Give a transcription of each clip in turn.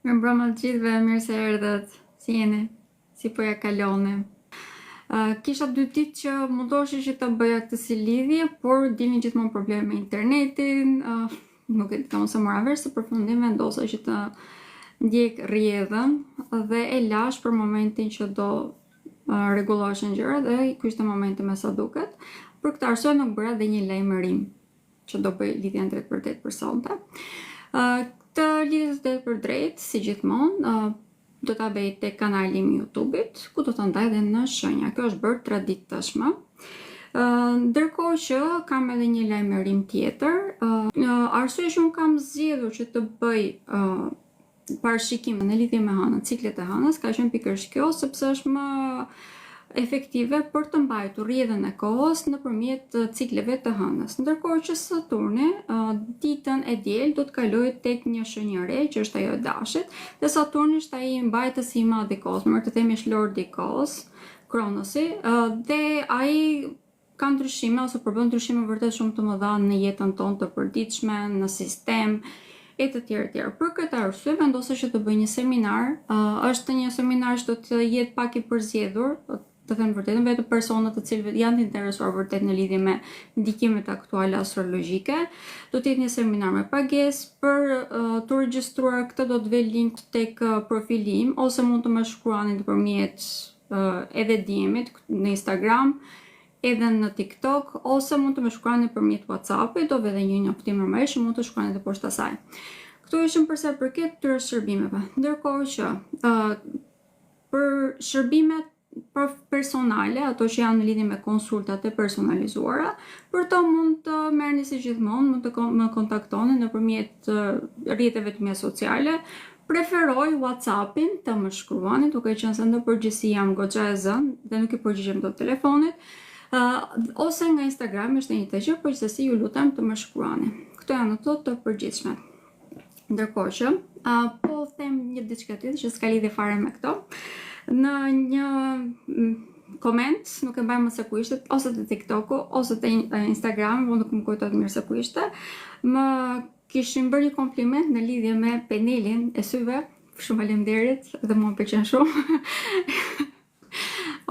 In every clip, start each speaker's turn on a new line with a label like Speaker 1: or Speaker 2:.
Speaker 1: Mirëmbrëma të gjithëve, mirë se erdhët. Si jeni? Si po ja kaloni? Uh, kisha dy ditë që mundohesha që të bëja këtë si lidhje, por dilnin gjithmonë probleme me internetin, uh, nuk e di s'e mora vesh, se përfundim vendosa që të ndjek rrjedhën dhe e lashë për momentin që do rregulloheshin gjërat dhe ky ishte momenti me sa duket. Për këtë arsye nuk bëra dhe një lajmërim që do bëj lidhjen drejtpërdrejt për sonte. Këtë lidhje të drejtpërdrejtë, si gjithmonë, do ta bëj tek kanali im i YouTube-it, ku do ta ndaj dhe në shenja. Kjo është bërë traditë tashmë. Ndërkohë që kam edhe një lajmërim tjetër, arsyeja që unë kam zgjedhur që të bëj parashikim në lidhje me hënën, ciklet e hënës, ka qenë pikërisht kjo, sepse është më efektive për të mbajtur rrjedhën e kohës nëpërmjet cikleve të hënës. Ndërkohë që Saturni ditën e diel do të kalojë tek një shenjë e re, që është ajo e Dashit, dhe Saturni është ai mbajtësi i madh i kohës, më mirë të themi është lordi i kohës, Kronosi, dhe ai ka ndryshime ose përbën ndryshime vërtet shumë të mëdha në jetën tonë të përditshme, në sistem e të tjerë e tjerë. Për këtë arsye vendosa që të bëj një seminar, uh, është një seminar që do të jetë pak i përzgjedhur, të them vërtetën, vetëm persona të cilëve janë të interesuar vërtet në lidhje me ndikimet aktuale astrologjike. Do të jetë një seminar me pagesë për uh, t'u regjistruar këtë do të vë link tek profili im ose mund të më shkruani nëpërmjet edhe DM-it në Instagram, edhe në TikTok, ose mund të më shkruani nëpërmjet WhatsApp-it, do vë edhe një njoftim normalisht që mund të shkruani edhe poshtë asaj. Këto ishin për sa i përket këtyre shërbimeve. Ndërkohë që uh, për shërbimet për personale, ato që janë në lidhje me konsultat e personalizuara, për to mund të merrni si gjithmonë, mund të më kontaktoni nëpërmjet rrjeteve të mia sociale, Preferoj WhatsApp-in të më shkruani, duke qenë se në përgjithësi jam goxha e zënë dhe nuk i përgjigjem dot telefonit, ose nga Instagrami është e njëjta gjë, por gjithsesi ju lutem të më shkruani. Këto janë ato të përgjithshme. Ndërkohë që uh, po them një diçka tjetër që s'ka lidhje fare me këto. Në një mm, koment, nuk e mbaj mend se ku ishte, ose te TikToku, ose te Instagrami, po nuk më kujtohet mirë se ku ishte, më Kishin bërë një kompliment në lidhje me penelin e syve. Shumë faleminderit dhe mua më pëlqen shumë.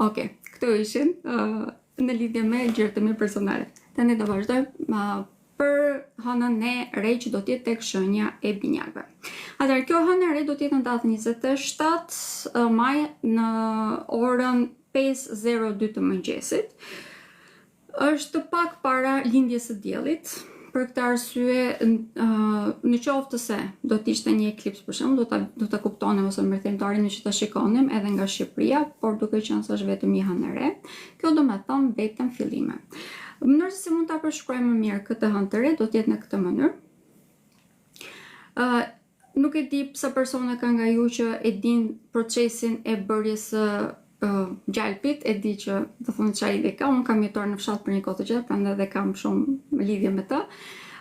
Speaker 1: Okej, okay, këto ishin uh, në lidhje me gjërat e mia personale. Tani do vazhdojmë uh, për hënën e re që do të jetë tek shenja e binjakëve. Atëherë kjo hënë e re do të jetë në datën 27 maj në orën 5:02 të mëngjesit. Është pak para lindjes së diellit, për këtë arsye në qoftë se do të ishte një eklips për shembull, do ta do ta kuptonim ose më them të arrinim që ta shikonim edhe nga Shqipëria, por duke qenë se është vetëm një hënë e re, kjo do me thënë vetëm fillime. Mënyra se si mund ta përshkruaj më mirë këtë hënë të re do të jetë në këtë mënyrë. Ë uh, Nuk e di sa persona ka nga ju që e din procesin e bërjes së uh, gjalpit, e di që do thonë çfarë lidhje ka, unë kam jetuar në fshat për një kohë të gjatë, prandaj dhe kam shumë lidhje me të.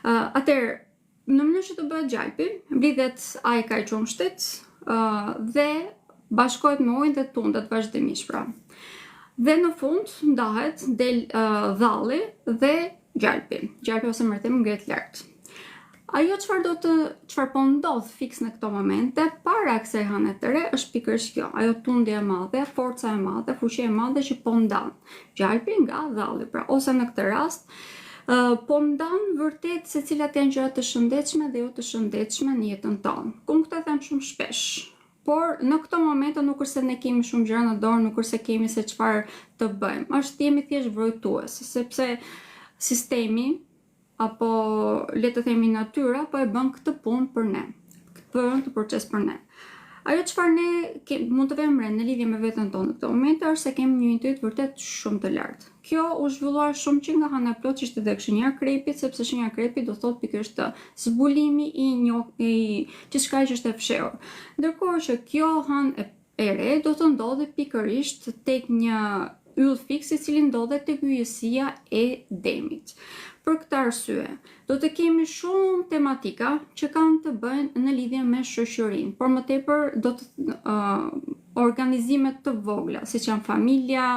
Speaker 1: Uh, atëherë, në mënyrë që të bëhet gjalpi, mblidhet ajka e qumështit uh, dhe bashkohet me ujin dhe tundet vazhdimisht pra. Dhe në fund ndahet del uh, dhalli dhe gjalpi. Gjalpi ose më them ngrihet lart. Ajo çfarë do të çfarë po ndodh fiks në këto momente para kësaj hëne të re është pikërisht kjo, ajo tundje e madhe, forca e madhe, fuqia e madhe që po ndan gjalpin nga dhalli, pra ose në këtë rast uh, po ndan vërtet se cilat janë gjërat të shëndetshme dhe jo të shëndetshme në jetën tonë. Unë këtë e them shumë shpesh. Por në këto momente nuk është se ne kemi shumë gjëra në dorë, nuk është se kemi se çfarë të bëjmë. Është jemi thjesht vrojtues, sepse sistemi apo le të themi natyra po e bën këtë punë për ne. Këtë bën këtë proces për ne. Ajo çfarë ne ke, mund të vëmë re në lidhje me veten tonë në këto momente është se kemi një intuitë vërtet shumë të lartë. Kjo u zhvillua shumë që nga hëna e plotë që ishte tek shenja e krepit, sepse shenja e krepit do thotë pikërisht zbulimi i një i gjithçka që është e fshehur. Ndërkohë që kjo hënë e e re do të ndodhi pikërisht tek një yll fiks i cili ndodhet tek yjësia e Demit. Për këtë arsye, do të kemi shumë tematika që kanë të bëjnë në lidhje me shoqërinë, por më tepër do të uh, organizime të vogla, siç janë familja,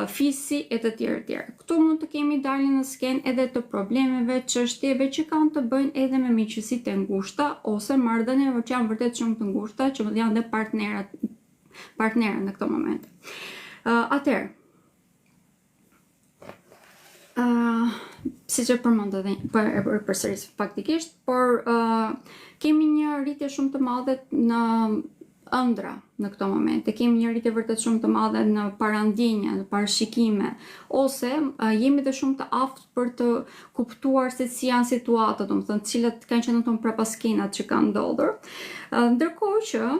Speaker 1: fisi e të tjerë të tjerë. Këtu mund të kemi daljen në skenë edhe të problemeve, çështjeve që kanë të bëjnë edhe me miqësitë e ngushta ose marrëdhënieve që janë vërtet shumë të ngushta, që janë dhe partnerat partnerë në këto momente. Atëherë, Uh, siç e përmenda dhe po e përsëris faktikisht, por uh, kemi një rritje shumë të madhe në ëndrra në këto momente. Kemi një rritje vërtet shumë të madhe në parandjenja, në parashikime, ose uh, jemi dhe shumë të aftë për të kuptuar se si janë situatat, domethënë cilat kanë qenë ato prapaskenat që kanë ndodhur. Uh, ndërkohë që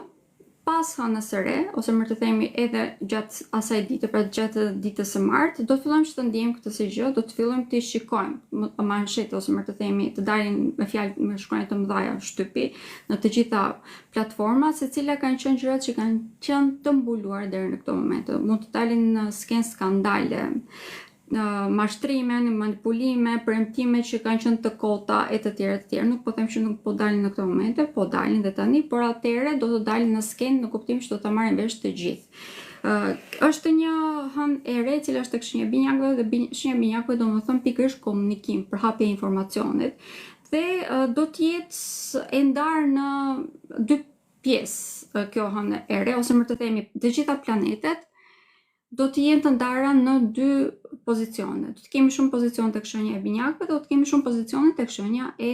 Speaker 1: Pas hënës së re, ose më të themi edhe gjatë asaj dite, pra gjatë ditës së martë, do të fillojmë që të ndjejmë këtë si gjë, do të fillojmë të shikojmë manshetë ose më të themi të dalin me fjalë me shkronja të mëdha shtypi në të gjitha platformat, se cila kanë qenë gjërat që kanë qenë të mbuluar deri në këto momente. Mund të dalin në skenë skandale, mashtrime, manipulime, premtime që kanë qenë të kota e të tjera të tjera. Nuk po them që nuk po dalin në këto momente, po dalin dhe tani, por atëherë do të dalin në skenë në kuptim që do ta marrin vesh të gjithë. Uh, është një hënë e re, cila është tek shenja e binjakëve dhe bin, shenja e binjakëve domethënë pikërisht komunikim, përhapje e informacionit dhe uh, do të jetë e ndarë në dy pjesë kjo hënë e re ose më të themi të gjitha planetet do të jenë të ndara në dy pozicione. Do të kemi shumë pozicione tek shenja e binjakëve, do të kemi shumë pozicione tek shenja e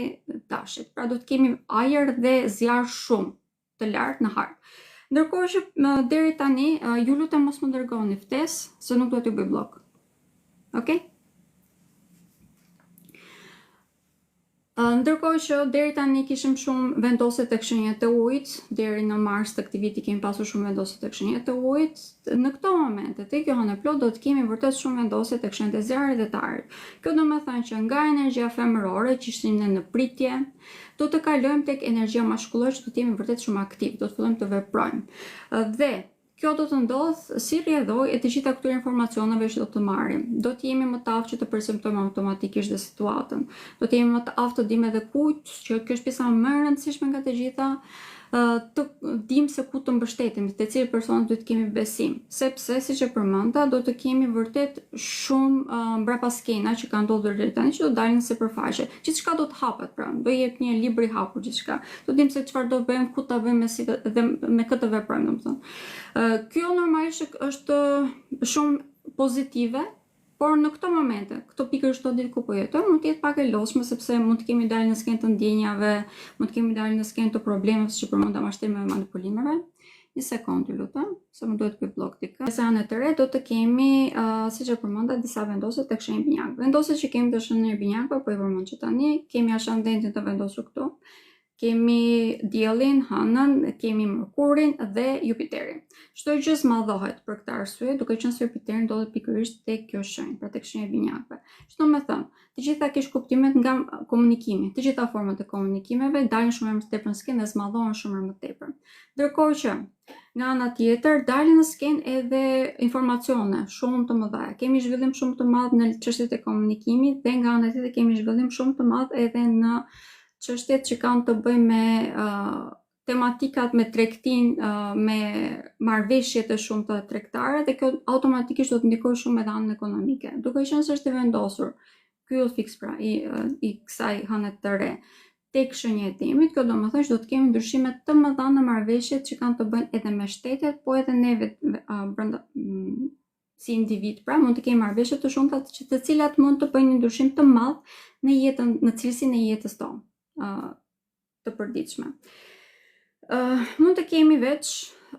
Speaker 1: dashit. Pra do të kemi ajër dhe zjarr shumë të lartë në hark. Ndërkohë që deri tani ju lutem mos më dërgoni ftesë, se nuk do t'ju bëj bllok. Okej? Okay? Ndërkohë që deri tani kishim shumë vendosje tek shenjat e ujit, deri në mars të këtij viti kemi pasur shumë vendosje tek shenjat e ujit, në këto momente te kjo hënë e plotë do të kemi vërtet shumë vendosje tek shenjat e zjarrit dhe të ajrit. Kjo do me thënë që nga energjia femërore që ishim ne në pritje, do të kalojmë tek energjia mashkullore që do të jemi vërtet shumë aktiv, do të fillojmë të veprojmë. Dhe Kjo do të ndodhë si rrjedhojë e të gjitha këtyre informacioneve që do të marrim. Do të jemi më të aftë që të perceptojmë automatikisht dhe situatën. Do të jemi më të aftë të dimë edhe kujt, që kjo është pjesa më e rëndësishme nga të gjitha, të dimë se ku të mbështetemi, te cili person duhet të kemi besim, sepse siç e përmenda, do të kemi vërtet shumë uh, mbrapaskena që kanë ndodhur deri tani që do dalin në sipërfaqe. Gjithçka do të hapet pra, do jetë një libër i hapur gjithçka. Do dimë se çfarë do bëjmë, ku ta bëjmë si dhe me kë të veprojmë, domethënë. Kjo normalisht është shumë pozitive, por në këto momente, këto pikërisht këto ditë ku po jetojmë, mund të jetë pak e lodhshme sepse mund të kemi dalë në skenë të ndjenjave, mund të kemi dalë në skenë të problemeve, siç përmenda, mashtrimeve, manipulimeve. Një sekondë, ju lutem, se më duhet të bëj bllok dikë. Kësaj hëne të re do të kemi, uh, siç e përmenda, disa vendosje tek shenja e binjakëve. Vendosjet që kemi te shenja e binjakëve, po i përmend që tani, kemi ascendentin të vendosur këtu. Kemi diellin, hënën, kemi Mërkurin dhe Jupiterin. Çdo gjë zmadhohet për këtë arsye, duke qenë se Jupiteri ndodhet pikërisht tek kjo shenjë, pra tek shenja e binjakëve. Ç'do me thënë, të gjitha keqkuptimet nga komunikimi, të gjitha format e komunikimeve dalin shumë më tepër në skenë dhe zmadhohen shumë më tepër. Ndërkohë që nga ana tjetër dalin në skenë edhe informacione shumë të mëdha. Kemi zhvillim shumë të madh në çështjet e komunikimit dhe nga ana tjetër kemi zhvillim shumë të madh edhe në çështjet që kanë të bëjnë me uh, tematikat me tregtinë, uh, me marrëveshjet e shumta tregtare dhe kjo automatikisht do të ndikojë shumë edhe anën ekonomike. Duke qenë se është i vendosur ky yll fiks pra i, i kësaj hëne të re tek shenja e demit, kjo do me thënë që do të kemi ndryshime të mëdha në marrëveshjet që kanë të bëjnë edhe me shtetet, po edhe ne vetë brenda si individ, pra mund të kemi marrëveshje të shumta që të cilat mund të bëjnë një ndryshim të madh në jetën, në cilësinë e jetës tonë uh, të përditshme. Uh, mund të kemi veç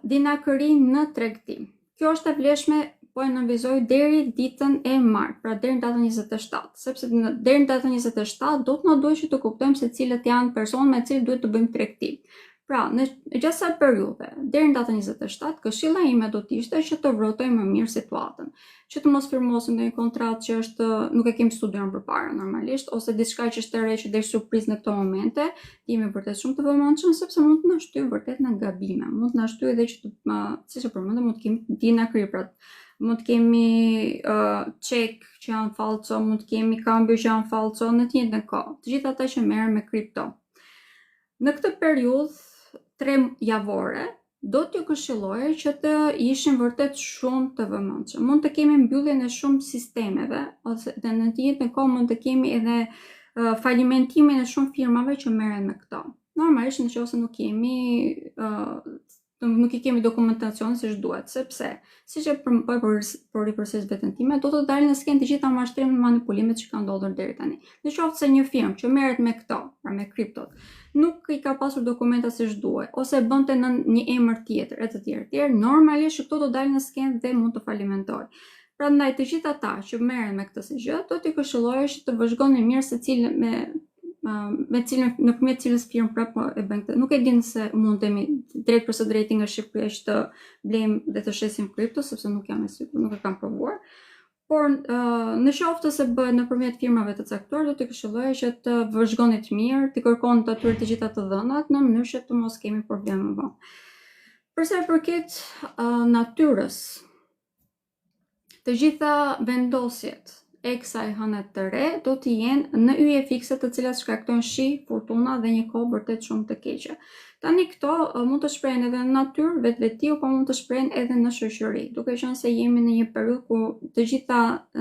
Speaker 1: dinakëri në tregti. Kjo është e vlefshme po e nënvizoj deri ditën e martë, pra deri në datën 27, sepse në, deri në datën 27 do të na duhet që të kuptojmë se cilët janë personat me të cilët duhet të bëjmë tregti. Pra, në gjatë kësaj periudhe, deri në datën 27, këshilla ime do të ishte që të vrojtojmë më mirë situatën, që të mos firmosim ndonjë kontratë që është nuk e kemi studiuar përpara normalisht ose diçka që është e re që del surprizë në këto momente, të jemi vërtet shumë të vëmendshëm sepse mund të na shtyjë vërtet në gabime, mund të na shtyjë edhe që të siç e përmendëm, mund të kemi dinakëri, pra mund të kemi uh, çek që janë fallco, mund të kemi kambio që janë fallco në të njëjtën kohë. Të gjithë ata që merren me kripto. Në këtë periudhë 3 javore, Do t'ju këshilloja që të ishin vërtet shumë të vëmendshëm. Mund të kemi mbylljen e shumë sistemeve ose dhe në të njëjtën kohë mund të kemi edhe falimentimin e shumë firmave që merren me këto. Normalisht në qoftë se nuk jemi nuk i kemi dokumentacion siç duhet, sepse siç e për, po, po, po ripërsëris veten time, do të dalin në skenë të gjitha mashtrimet dhe manipulimet që kanë ndodhur deri tani. Në qoftë se një firmë që merret me këto, pra me kriptot, nuk i ka pasur dokumenta siç duhet, ose e bënte në një emër tjetër, e të tjerë, të tjerë, normalisht që këto do dalin në skenë dhe mund të falimentojë. Prandaj të gjithë ata që merren me këtë si gjë, do t'i këshilloja që të vëzhgonin mirë se cilën me me cilën nëpërmjet cilës firmë pra po e bëjnë këtë. Nuk e di nëse mundemi drejt për së drejti nga Shqipëria që të blejmë dhe të shesim kripto, sepse nuk jam e sigurt, nuk e kam provuar. Por në qoftë se bëhet nëpërmjet firmave të caktuara, do t'i këshilloja që të vëzhgonit mirë, të kërkonit atyre të gjitha të dhënat në mënyrë që të mos kemi probleme më vonë. Për sa i përket uh, natyrës, Të gjitha vendosjet e kësaj hëne të re do të jenë në yje fikse të cilat shkaktojnë shi, furtuna dhe një kohë vërtet shumë të keqe. Tani këto mund të shprehen edhe në natyrë, vetvetiu, po mund të shprehen edhe në shoqëri, duke qenë se jemi në një periudhë ku të gjitha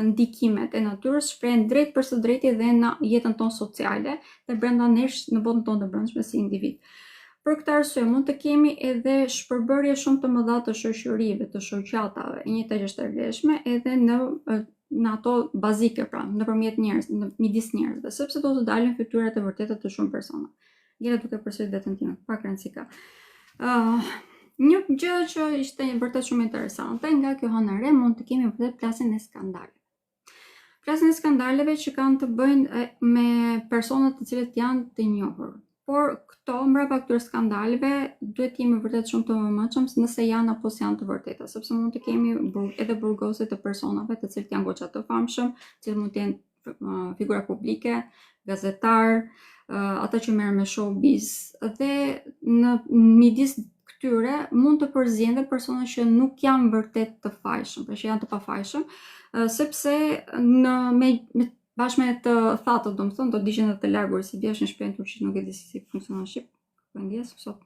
Speaker 1: ndikimet e natyrës shprehen drejt për së drejti dhe në jetën tonë sociale dhe brenda nesh në botën tonë të brendshme si individ. Për këtë arsye mund të kemi edhe shpërbërje shumë të mëdha të shoqërive, të shoqatave. E njëjta gjë është e vlefshme edhe në në ato bazike, pra, nëpërmjet njerëz, në midis njerëzve, sepse do të dalin fytyrat e vërteta të shumë persona. Gjera duke përsërit veten time, pak rëndësi ka. Uh, një gjë që ishte vërtet shumë interesante, nga kjo hënë e re mund të kemi vërtet plasjen e skandaleve. Plasjen e skandaleve që kanë të bëjnë me personat të cilët janë të njohur. Por këto mbrapa këtyre skandaleve duhet të jemi vërtet shumë të vëmendshëm nëse janë apo s'janë të vërteta, sepse mund të kemi bur edhe burgosje të personave të cilët janë goxha të famshëm, të cilët mund të jenë figura publike, gazetarë, ata që merren me showbiz dhe në midis këtyre mund të përzihen dhe persona që nuk janë vërtet të fajshëm, pra që janë të pafajshëm, sepse në me, me bashkë me të thatët, domethënë, do digjen dhe të lagur, si bie është një shprehje turqisht, nuk e di si si funksionon në shqip. Po ndjes sot.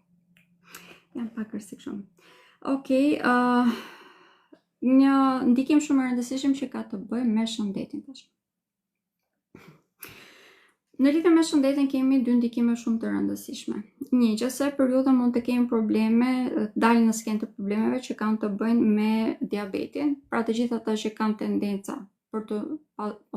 Speaker 1: Jam pak kërsi kështu. Okej, okay, uh, një ndikim shumë i rëndësishëm që ka të bëjë me shëndetin tash. Në lidhje me shëndetin kemi dy ndikime shumë të rëndësishme. Një, gjatë kësaj periudhe mund të kemi probleme, dalin në skenë të problemeve që kanë të bëjnë me diabetin, pra të gjithë ata që kanë tendenca për të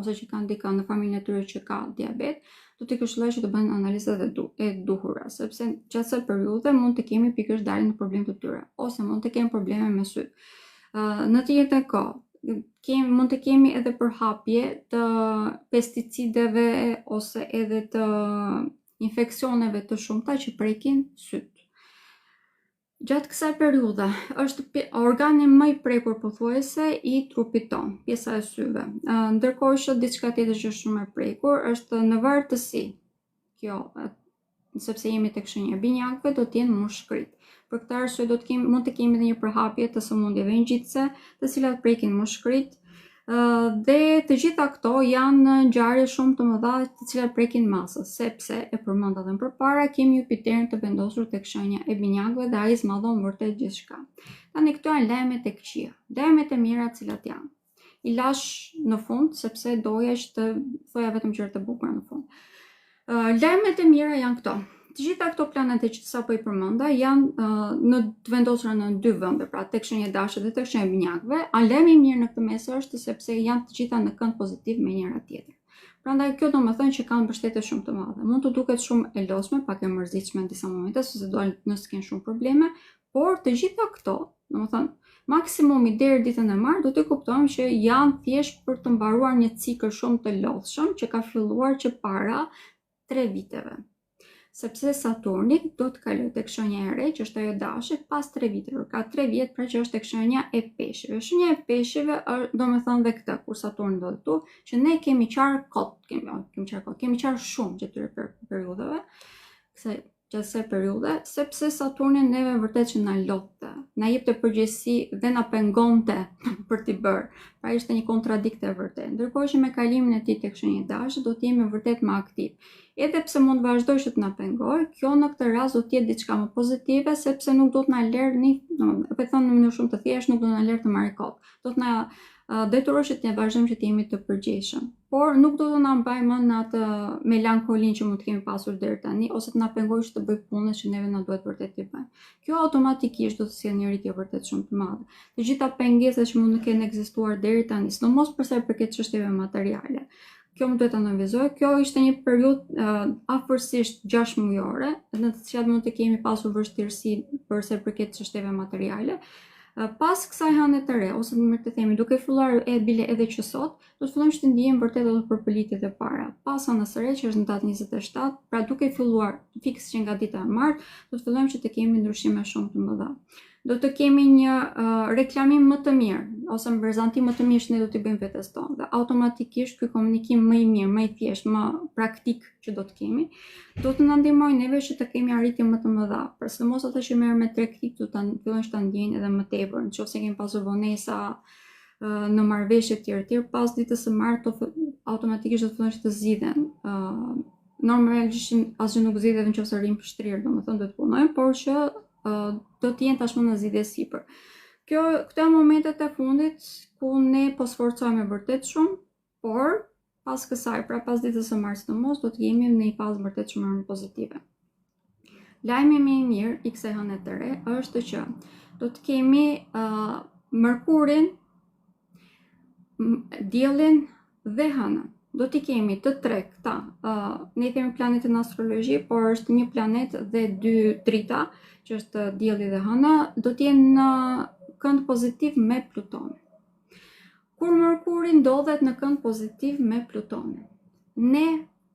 Speaker 1: ose që kanë dikë në familjen e tyre që ka diabet, do t'i këshilloj që të bëjnë analizat e, du, e duhura, sepse gjatë kësaj periudhe mund të kemi pikërisht daljen në problem të tyre, ose mund të kemi probleme me sytë. Në të njëjtën kohë, kemi mund të kemi edhe përhapje të pesticideve ose edhe të infeksioneve të shumta që prekin sytë. Gjatë kësaj periudhe është organi më i prekur pothuajse i trupit tonë, pjesa e syve. Ndërkohë që diçka tjetër që është shumë e prekur është në vartësi. Kjo sepse jemi tek shenja e binjakëve, do të jenë mushkëritë. Për këtë arsye do të kemi mund të kemi edhe një përhapje të sëmundjeve ngjitëse, të cilat prekin mushkëritë. Dhe të gjitha këto janë ngjarje shumë të mëdha të cilat prekin masën, sepse e përmenda edhe më përpara, kemi Jupiterin të vendosur tek shenja e binjakëve dhe ai zmadhon vërtet gjithçka. Tani këto janë lajmet e këqija. Lajmet e mira cilat janë? I lashë në fund sepse doja që të thoja vetëm gjëra të bukura në fund. Uh, lajmet e mira janë këto. Të gjitha këto planete që sapo i përmenda janë uh, në të vendosura në dy vende, pra tek shenja e dashit dhe tek shenja e binjakëve. A lajmi i mirë në këtë mes është sepse janë të gjitha në kënd pozitiv me njëra tjetrën. Prandaj kjo do të thënë që kanë mbështetje shumë të madhe. Mund të duket shumë e lodhshme, pak e mërzitshme në disa momente, sepse dalin në skenë shumë probleme, Por të gjitha këto, domethënë, maksimumi deri ditën e martë do të kuptojmë që janë thjesht për të mbaruar një cikël shumë të lodhshëm që ka filluar që para 3 viteve. Sepse Saturni do të kalojë tek shenja e re, që është ajo e dashit, pas 3 viteve. Ka 3 vjet pra që është tek shenja e peshqve. Shenja e peshqve është domethënë dhe këtë, kur Saturni do këtu, që ne kemi qarë kot, kemi, kemi qarë kot, kemi qarë shumë gjatë këtyre periudhave. Kësaj. gjatë kësaj periudhe, sepse Saturni neve vërtet që na lodhte, na jepte përgjegjësi dhe na pengonte për t'i bërë. Pra ishte një kontradiktë e vërtetë. Ndërkohë që me kalimin e tij tek shenja e Dashit do të jemi vërtet më aktiv. Edhe pse mund të vazhdojë që të na pengojë, kjo në këtë rast do të jetë diçka më pozitive sepse nuk do të na lërë një, e po them në mënyrë shumë të thjeshtë, nuk do të na lërë të marrë kot. Do të na detyrojë që të vazhdojmë që të jemi të përgjegjshëm. Por nuk do të na mbajë më në atë melankolinë që mund të kemi pasur deri tani ose të na pengojë që të bëjmë punët që neve na duhet vërtet të bëjmë. Kjo automatikisht do të sjellë një rritje vërtet shumë të madhe. Të gjitha pengesat që mund të kenë ekzistuar deri tani, sidomos për sa i përket çështjeve materiale. Kjo më duhet ta nënvizoj, kjo ishte një periudhë uh, afërsisht 6 mujore, në të cilat mund të kemi pasur vështirësi për sa i përket çështjeve materiale. Pas kësaj hëne të re, ose më mirë të themi, duke filluar e bile edhe që sot, do të fillojmë që të ndiejmë vërtet ato përpëlitjet e para. Pas hënës së re, që është në datë 27, pra duke filluar fiks që nga dita e martë, do të fillojmë që të kemi ndryshime shumë të mëdha. Do të kemi një uh, reklamim më të mirë, ose një prezantim më të mirë që ne do t'i bëjmë vetes tonë. Dhe automatikisht ky komunikim më i mirë, më i thjeshtë, më praktik që do të kemi, do të na ndihmojë neve që të kemi arritje më të mëdha. Pra sidomos ata që merren me tregti do ta fillojnë që ta ndjejnë edhe më tepër, në qoftë se kemi pasur vonesa në marrëveshje të tjera të tjera, pas ditës së martë automatikisht do të fillojnë që të zgjidhen. Normalisht asgjë nuk zgjidhet në qoftë se rrimë shtrirë, domethënë do të punojmë, por që do të jenë tashmë në zgjidhje sipër. Kjo, këto janë momentet e fundit ku ne po sforcohemi vërtet shumë, Por, pas kësaj, pra pas ditës së martë sidomos, do të jemi në një fazë vërtet shumë më pozitive. Lajmi më i mirë i kësaj hëne të re është që do të kemi uh, Mërkurin, Diellin dhe Hënën. Do t'i kemi të tre këta. Uh, ne i themi planetë në astrologji, por është një planet dhe dy drita, që është Dielli dhe Hëna, do të jenë në kënd pozitiv me Plutonin. Kur Mërkuri ndodhet në kënd pozitiv me Plutonin, ne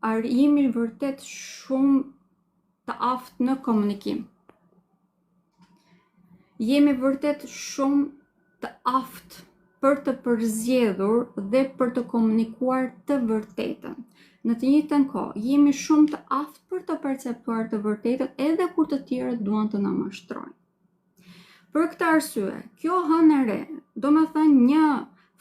Speaker 1: jemi vërtet shumë të aftë në komunikim. Jemi vërtet shumë të aftë për të përzgjedhur dhe për të komunikuar të vërtetën. Në të njëjtën kohë, jemi shumë të aftë për të perceptuar të vërtetën edhe kur të tjerët duan të na mashtrojnë. Për këtë arsye, kjo hënë e re, domethënë një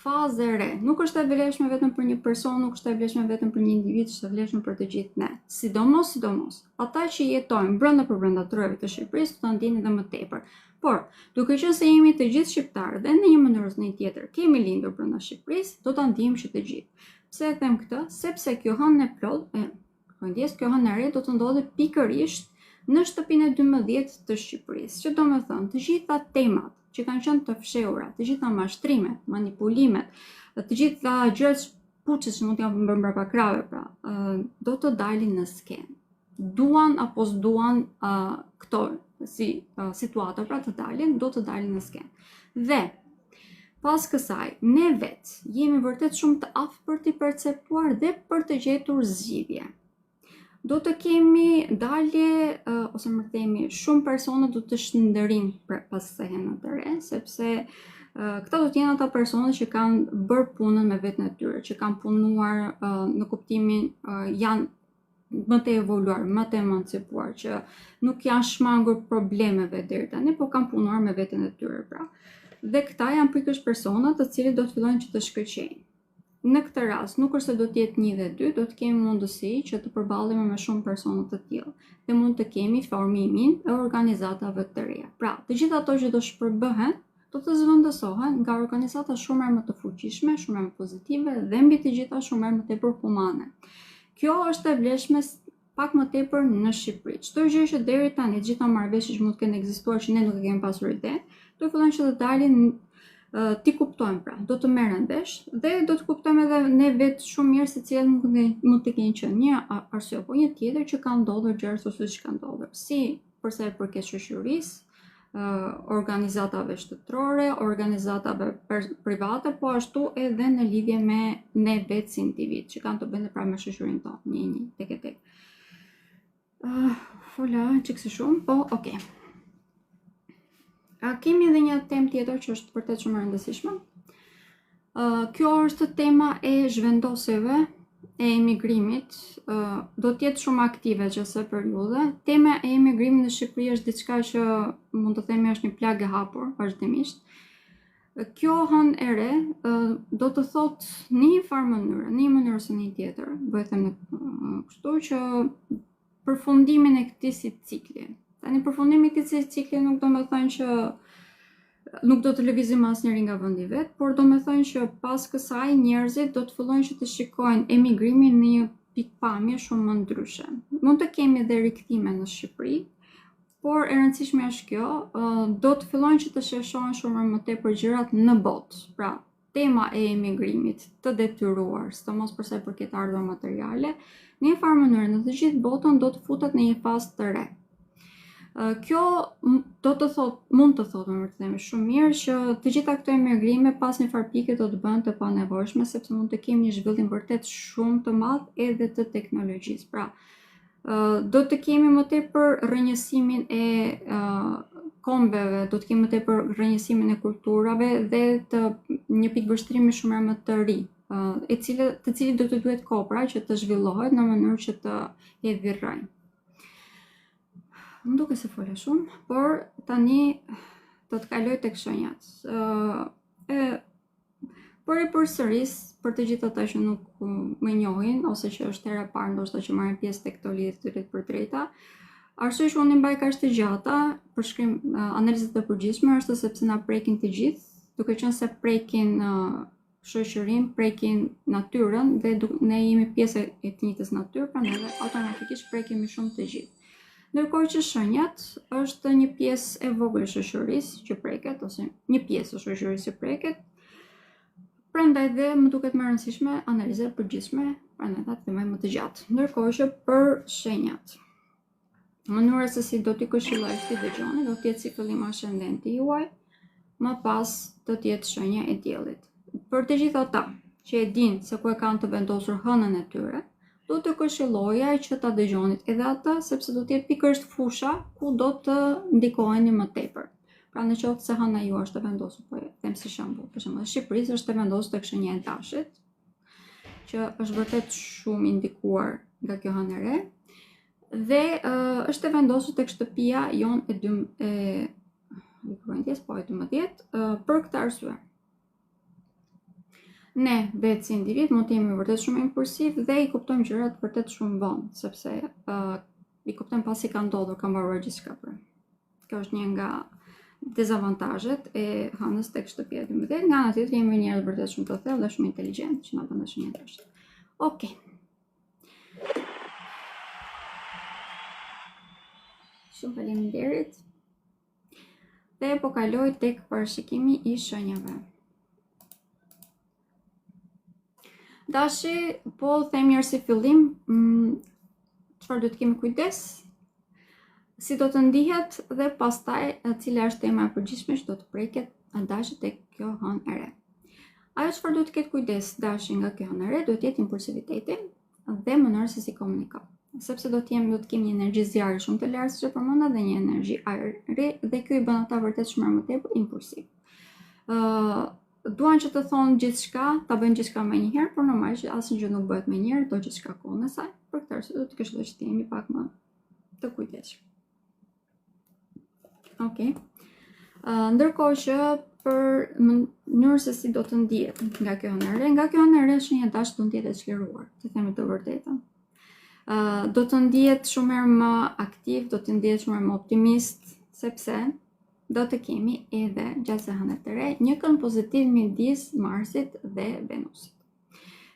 Speaker 1: fazë e re, nuk është e vlefshme vetëm për një person, nuk është e vlefshme vetëm për një individ, është e vlefshme për të gjithë ne. Sidomos, sidomos, ata që jetojnë brenda për brenda trojeve të Shqipërisë, do ta ndjejnë edhe më tepër. Por, duke qenë se jemi të gjithë shqiptarë dhe në një mënyrë ose në një tjetër kemi lindur brenda Shqipërisë, do ta ndjejmë që të gjithë. Pse e them këtë? Sepse kjo hënë e plotë, Kërkoj ndjesë, kjo hënë e re do të ndodhë pikërisht në shtëpinë e 12 të Shqipërisë, që domethënë të gjitha temat që kanë qenë të fshehura, të gjitha mashtrimet, manipulimet, të gjitha gjërat puçet që mund të janë bërë mbrapa krahëve, pra, do të dalin në skenë. Duan apo s'duan këto si situata pra të dalin, do të dalin në skenë. Dhe Pas kësaj, ne vetë jemi vërtet shumë të aftë për t'i perceptuar dhe për të gjetur zgjidhje. Do të kemi dalje, ose më themi, shumë persona do të shndrijnë pas kësaj hëne të re, sepse këta do të jenë ata persona që kanë bërë punën me veten e tyre, që kanë punuar në kuptimin janë më të evoluar, më të emancipuar, që nuk janë shmangur problemeve deri tani, po kanë punuar me veten e tyre pra. Dhe këta janë pikërisht persona të cilët do të fillojnë që të shkëlqejnë. Në këtë rast, nuk është se do të jetë një dhe dy, do të kemi mundësi që të përballemi me shumë persona të tillë dhe mund të kemi formimin e organizatave të reja. Pra, të gjitha ato që do shpërbëhen, do të zëvendësohen nga organizata shumë herë më të fuqishme, shumë herë më pozitive dhe mbi të gjitha shumë herë më tepër humane. Kjo është e vlefshme pak më tepër në Shqipëri. Çdo gjë që deri tani, të gjitha marrëveshjet që mund të kenë ekzistuar që ne nuk e kemi pasur ide, do fillojnë që të dalin t'i kuptojmë pra, do të merren vesh dhe do të kuptojmë edhe ne vetë shumë mirë se cilat mund të mund të kenë qenë një arsye apo një tjetër që ka ndodhur gjëra ashtu siç ka ndodhur. Si për sa i përket shoqërisë, organizatave shtetërore, organizatave private, po ashtu edhe në lidhje me ne vetë si individ, që kanë të bëjnë pra me shoqërinë tonë, një një, tek e tek. Uh, fola, çikë si shumë, po, okay. Uh, kemi edhe një temë tjetër që është vërtet shumë e rëndësishme. Uh, kjo është tema e zhvendosjeve e emigrimit do të jetë shumë aktive gjatë kësaj periudhe. Tema e emigrimit në Shqipëri është diçka që mund të themi është një plagë e hapur vazhdimisht. Kjo hënë e re do të thotë në një farë mënyre, në një mënyrë ose në një tjetër, po e them kështu që përfundimin e këtij si cikli. Tani përfundimi i këtij si cikli nuk do me thënë që nuk do të lëvizim asnjëri nga vendi vet, por do me thënë që pas kësaj njerëzit do të fillojnë që të shikojnë emigrimin në një pikëpamje shumë më ndryshe. Mund të kemi dhe rikthime në Shqipëri, por e rëndësishme është kjo, do të fillojnë që të sheshohen shumë më tepër gjërat në botë. Pra, tema e emigrimit të detyruar, sidomos për sa i përket ardhur materiale, në një farë mënyrë në të gjithë botën do të futet në një fazë të re. Kjo do të thot, mund të thotë, më të themi shumë mirë që të gjitha këto emigrime pas një farë pike do të bëhen të panevojshme sepse mund të kemi një zhvillim vërtet shumë të madh edhe të teknologjisë. Pra, do të kemi më tepër rrënjësimin e kombeve, do të kemi më tepër rrënjësimin e kulturave dhe të një pikëvështrimi shumë më të ri, e cila të cilit do të duhet kohë pra që të zhvillohet në mënyrë që të hedhë rrënjë. Më duket se fola shumë, por tani do të kaloj tek shenjat. Ë Por e përsëris për të gjithë ata që nuk më njohin ose që është hera e parë ndoshta që marrin pjesë tek këto lidhje të drejtpërdrejta. Arsyeja që unë i mbaj kaq të gjata përshkrim analizat e përgjithshme është sepse na prekin të gjithë, duke qenë se prekin shoqërinë, prekin natyrën dhe ne jemi pjesë e të njëjtës natyrë, prandaj dhe automatikisht prekemi shumë të gjithë. Ndërkohë që shenjat është një pjesë e vogël e shoqërisë që preket ose një pjesë e shoqërisë që preket. Prandaj dhe më duket më e rëndësishme analiza e përgjithshme, prandaj ta them më të gjatë. Ndërkohë që për shenjat, mënyra se si do t'i këshilloj t'i dëgjoni, do të jetë si fillim ascendenti juaj, më pas do të jetë shenja e diellit. Për të gjithë ata që e dinë se ku e kanë të vendosur hënën e tyre, do të këshilloja që ta dëgjonit edhe atë, sepse do të jetë pikërisht fusha ku do të ndikoheni më tepër. Pra në qoftë se hëna juaj është e vendosur, po e them si shembull, për shembull, në Shqipëri është e vendosur tek shenja e Dashit, që është vërtet shumë i ndikuar nga kjo hënë e re dhe uh, është e vendosur tek shtëpia jonë e dym e e po e 12 uh, për këtë arsye. Ne vetë si individ mund të jemi vërtet shumë impulsiv dhe i kuptojmë gjërat vërtet shumë vonë, sepse uh, i kuptojmë pasi ka ndodhur, ka mbaruar gjithçka për. Kjo është një nga dezavantazhet e hënës tek shtëpia e 12. Nga ana tjetër jemi njerëz vërtet shumë të thellë dhe shumë inteligjent që na bën dhe shenja e dashit. Okej. Shumë faleminderit. Dhe po kaloj tek parashikimi i shenjave. Dashi, po them njëherë si fillim, mm, çfarë duhet të kemi kujdes, si do të ndihet dhe pastaj cila është tema e përgjithshme që do të preket Dashi tek kjo hënë e re. Ajo çfarë duhet të ketë kujdes Dashi nga kjo hënë e re, duhet të jetë impulsiviteti dhe mënyra se si komunikon. Sepse do të jemi do të kemi një energji zjarri shumë të lartë siç e përmenda dhe një energji ajri dhe kjo i bën ata vërtet shumë më tepër impulsiv. Ë uh, duan që të thonë gjithçka, ta bëjnë gjithçka menjëherë, por normal që asnjë gjë nuk bëhet menjëherë, do gjithçka kohën e saj. Për këtë arsye do të këshilloj që të jemi pak më të kujdesshëm. Okej. Okay. Uh, ndërkohë që për mënyrën se si do të ndihet nga kjo hënë e re, nga kjo hënë e re shenja dash do të ndihet e çliruar, të themi të vërtetën. Uh, do të ndihet shumë herë më aktiv, do të ndihet shumë herë më optimist, sepse do të kemi edhe gjatë kësaj hëne të re një kënd pozitiv midis Marsit dhe Venusit.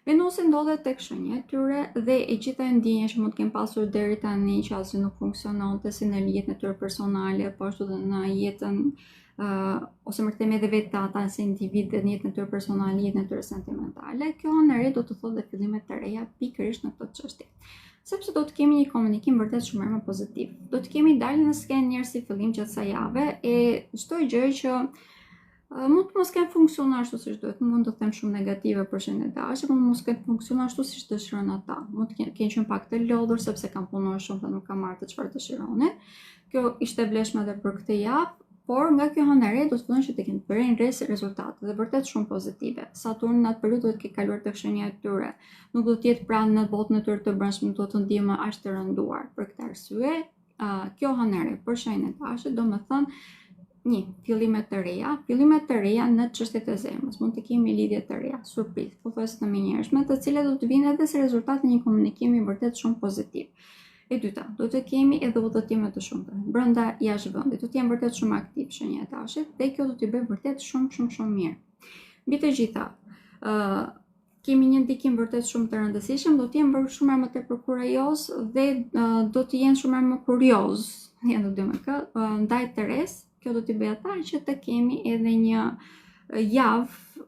Speaker 1: Venusi ndodhet tek shenja e tyre dhe e gjitha ndjenja që mund të kenë pasur deri tani që asgjë nuk funksiononte si në jetën e tyre personale, po ashtu edhe në jetën uh, ose më të themi edhe vetë ata si individ dhe në jetën e tyre personale, jetën e tyre sentimentale, kjo hënë e re do të thotë dhe fillime të reja pikërisht në këto çështje. Sepse do të kemi një komunikim vërtet shumë më pozitiv. Do të kemi daljen në skenë njëherë si fillim gjatë kësaj jave e çdo gjë që Mund të mos kenë funksionuar ashtu siç duhet, mund të them shumë negative për shenjën e dashit, mund të mos kenë funksionuar ashtu siç dëshiron ata. Mund të kenë qenë pak të lodhur sepse kanë punuar shumë dhe nuk kanë marrë të çfarë dëshironin. Kjo ishte vlefshme edhe për këtë javë. Por nga kjo hënë e re do të fillojnë që të kenë vënë re rezultate dhe vërtet shumë pozitive. Saturni në atë periudhë do të ketë kaluar tek shenja e tyre. Nuk do të jetë pra në botën e tyre të brendshme, nuk do të ndihen më aq të rënduar. Për këtë arsye, kjo hënë e re për shenjën e dashit, domethënë një, fillime të reja, fillime të reja në çështjet e zemrës, mund të kemi lidhje të reja, surprizë, pothuajse të menjëhershme, të cilat do të vinë edhe si rezultat i një komunikimi vërtet shumë pozitiv. E dyta, do të kemi edhe udhëtime të shumta, brenda jashtë vendit, do të jenë vërtet shumë aktiv shenja e dashit dhe kjo do t'i bëjë vërtet shumë shumë shumë mirë. Mbi të gjitha, ë uh, kemi një ndikim vërtet shumë të rëndësishëm, do të jenë bërë shumë më tepër kurajoz dhe uh, do të jenë shumë më kurioz, janë të dy me kë, uh, ndaj të resë, kjo do t'i bëjë ata që të kemi edhe një javë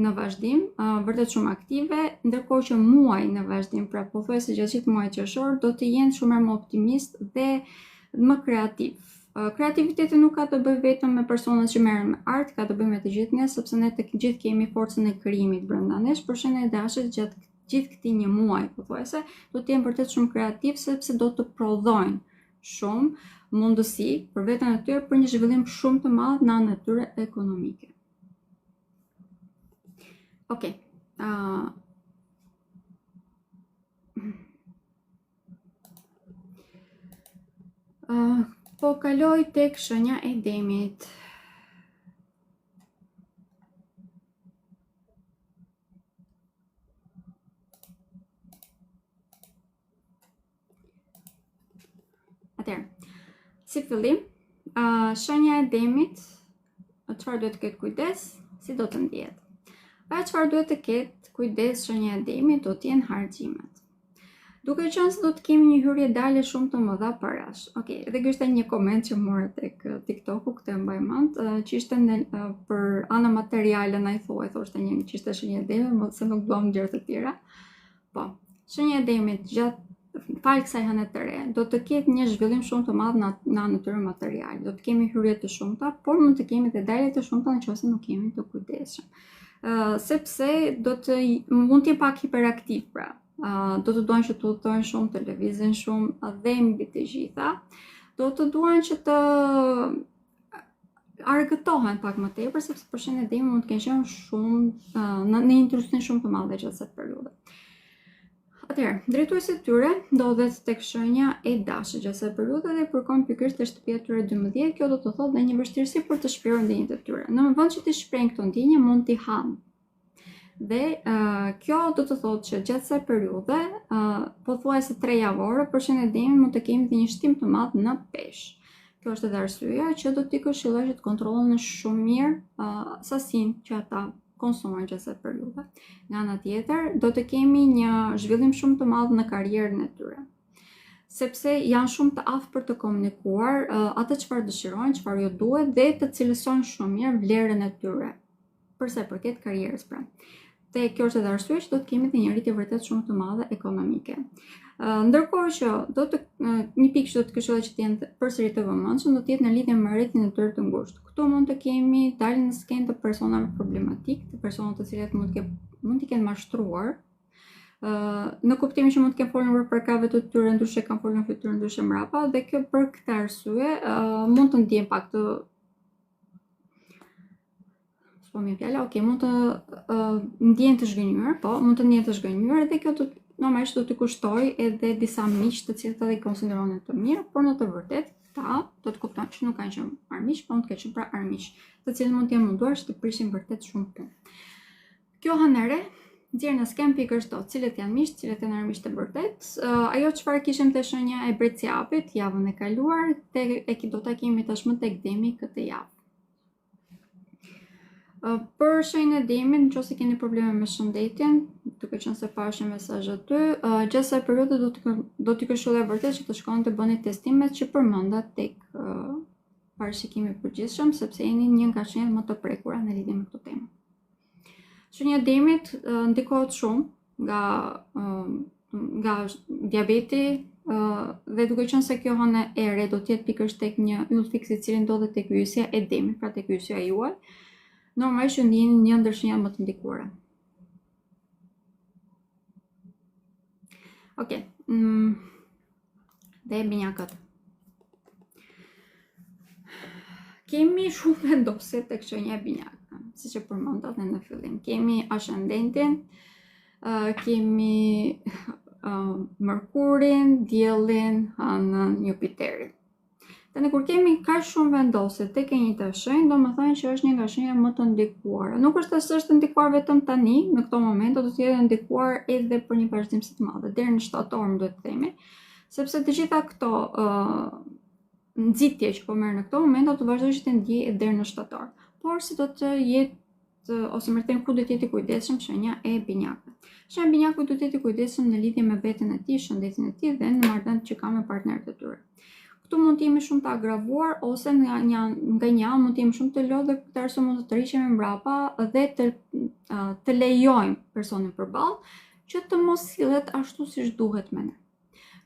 Speaker 1: në vazhdim, uh, vërtet shumë aktive, ndërkohë që muaj në vazhdim, pra pothuajse gjatë gjithë muajit qershor do të jenë shumë më optimist dhe më kreativ. Kreativiteti nuk ka të bëjë vetëm me personat që merren me art, ka të bëjë me të gjithë ne, sepse ne të gjithë kemi forcën e krijimit brenda nesh, por shenja e dashit gjatë gjithë këtij një muaji pothuajse do të jenë vërtet shumë kreativ sepse do të prodhojnë shumë mundësi për veten e tyre për një zhvillim shumë të madh në anën e tyre ekonomike. Okej. Okay. Uh, Uh, po kaloj tek shenja e demit. Atëherë, si fillim, uh, shenja e demit, çfarë duhet të ketë kujdes, si do të ndihet. Ajo çfarë duhet të ketë kujdes shenja e demit do të jenë harxhimet. Duke qenë se do të kemi një hyrje dalje shumë të mëdha parash. Okej, okay, dhe ky ishte një koment që mora tek eh, TikToku, këtë e mbaj mend, eh, që ishte në, eh, për ana materiale na i thuaj, thoshte një që ishte shenjë e demit, më se nuk duam gjëra të tjera. Po, shenja e demit gjatë falë kësaj hëne të re, do të ketë një zhvillim shumë të madh në në anën e tyre materiale. Do të kemi hyrje të shumta, por mund të kemi dhe dalje të shumta nëse nuk jemi të kujdesshëm. Uh, sepse do të mund të jenë pak hiperaktiv pra. Uh, do të duan që të udhëtojnë shumë, të lëvizin shumë dhe mbi të gjitha, do të duan që të argëtohen pak më tepër sepse për shenjën e demit mund të kenë qenë shumë uh, në, në një trysni shumë të madhe gjatë kësaj periudhe. Atëherë, drejtuesi i tyre ndodhet tek shenja e dashit gjatë kësaj periudhe dhe përkon pikërisht te shtëpia e tyre 12, kjo do të thotë dhe një vështirësi për të shprehur ndjenjat e tyre. Në vend që t'i shprehin këto ndjenja, mund t'i hanë. Dhe uh, kjo do të thotë që gjatë kësaj periudhe, uh, pothuajse 3 javore, për shenjën e demit mund të kemi dhe një shtim të madh në peshë. Kjo është edhe arsyeja që do t'i këshilloj që të kontrolloni shumë mirë uh, sasinë që ata konsumojnë gjatë kësaj periudhe. Nga ana tjetër, do të kemi një zhvillim shumë të madh në karrierën e tyre sepse janë shumë të aftë për të komunikuar uh, atë çfarë dëshirojnë, çfarë ju duhet dhe të cilësojnë shumë mirë vlerën e tyre. për sa i përket karrierës pra. Dhe kjo është edhe arsyeja që do të kemi dhe një rritje vërtet shumë të madhe ekonomike. Ndërkohë që do të një pikë që do të këshilloj që të jenë përsëri të vëmendshëm do të jetë në lidhje me rrethin e tyre të ngushtë. Këtu mund të kemi daljen në skenë të personave problematik, të personave të cilët mund të kenë mund t'i kenë mashtruar, në kuptimin që mund të kenë folur për krahëve të tyre, ndryshe kanë folur në fytyrë, ndryshe mbrapa dhe kjo për këtë arsye mund të ndihen pak të S'po më fjala, ok, mund të uh, ndjehen të zhgënjyer, po, mund të ndjehen të zhgënjyer dhe kjo do normalisht do t'i kushtojë edhe disa miq të cilët edhe i konsideronin të mirë, por në të vërtetë këta do të kuptojnë që nuk kanë qenë armiq, por mund të kenë qenë pra armiq, të cilët mund të jenë munduar që të prishin vërtet shumë punë. Kjo hënë e re nxjerr në skenë pikërisht to, cilët janë miq, cilët janë armiq të vërtetë. Uh, ajo çfarë kishim te shenja e Bricjapit javën e kaluar, te e do ta kemi tashmë tek Demi këtë javë. Për shenjën e demit, në qoftë se keni probleme me shëndetin, duke qenë se pashë një mesazh aty, gjatë kësaj periudhe do të do t'ju këshilloj vërtet që të shkoni të bëni testimet që përmenda tek parashikimi i përgjithshëm, sepse jeni një nga shenjat më të prekura në lidhje me këtë temë. Shenja e demit ndikohet shumë nga nga diabeti dhe duke qenë se kjo hënë e re do të jetë pikërisht tek një yll fiks i cili ndodhet tek yjësia e demit, pra tek yjësia juaj, normalisht ju jeni një ndër shenjat më të ndikuara. Okej. Okay. Mm, dhe binjakët. Kemi shumë vendosje tek shenja e binjakëve, siç e përmenda dhe në fillim. Kemi ascendentin, kemi Mërkurin, Diellin, Hënën, Jupiterin. Tani kur kemi kaq shumë vendosje tek e njëjta shenjë, domethënë që është një nga shenjat më të ndikuara. Nuk është se është ndikuar vetëm tani, në këto momente, do të jetë ndikuar edhe për një vazhdimësi të madhe, deri në shtator më duhet të themi, sepse të gjitha këto uh, nxitje që po merr në këto momente do të vazhdojë që të ndjejë deri në shtator. Por si do të jetë ose më them ku do të jetë i kujdesshëm shenja e binjakëve. Shenja e binjakëve do të jetë i kujdesshëm në lidhje me veten e tij, shëndetin e tij dhe në marrëdhëniet që ka me partnerët e tyre. Këtu mund të jemi shumë të agravuar ose nga një nga një anë mund të jemi shumë të lodhur për këtë arsye mund të tërhiqemi mbrapa dhe të të lejojmë personin përballë që të mos sillet ashtu siç duhet me ne.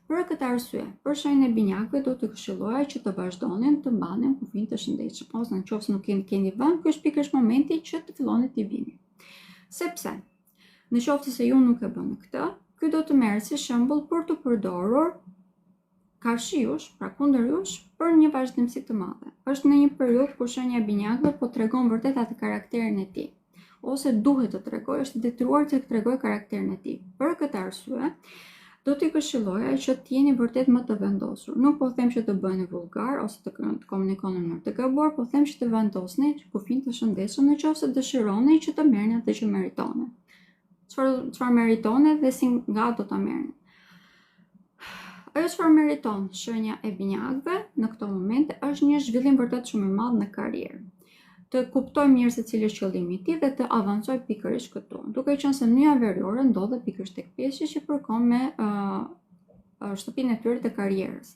Speaker 1: Për këtë arsye, për shenjën e binjakëve do të këshilloja që të vazhdonin të mbanin kufinj të shëndetshëm, ose në qoftë se nuk keni keni vënë, ky është pikërisht momenti që të filloni t'i vini. Sepse, në qoftë se ju nuk e bëni këtë, ky do të merret si shembull për të përdorur karshi jush, pra kundër jush, për një vazhdimësi të madhe. Është në një periudhë ku shenja e binjakëve po tregon vërtet atë karakterin e tij ose duhet të tregojë, është i detyruar të tregojë karakterin e tij. Për këtë arsye, do t'i këshilloja që të jeni vërtet më të vendosur. Nuk po them që të bëheni vulgar ose të, të komunikoni në mënyrë të gabuar, po them që të vendosni kufinj të shëndetshëm në qoftë se dëshironi që të merrni atë që meritoni. Çfarë çfarë meritoni dhe si nga do ta merrni. Ajo çfarë meriton shenja e binjakëve në këto momente është një zhvillim vërtet shumë i madh në karrierë. Të kuptojë mirë se cili është qëllimi i tij dhe të avancojë pikërisht këtu. Duke qenë se nyja veriore ndodhet pikërisht tek peshqit që përkon me uh, shtëpinë e tyre të karrierës.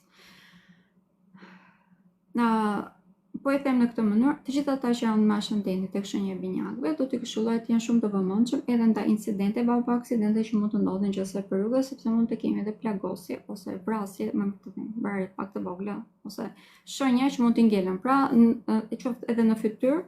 Speaker 1: Në po e them në këtë mënyrë, të gjithë ata që janë me ascendentin tek shenja e binjakëve, do t'i këshilloj të jenë shumë të vëmendshëm edhe ndaj incidenteve apo aksidenteve që mund të ndodhin gjatë kësaj periudhe, sepse mund të kemi edhe plagosje ose vrasje, më të them, vrarje pak të vogla ose shenja që mund të ngelen, pra e qoftë edhe në fytyrë,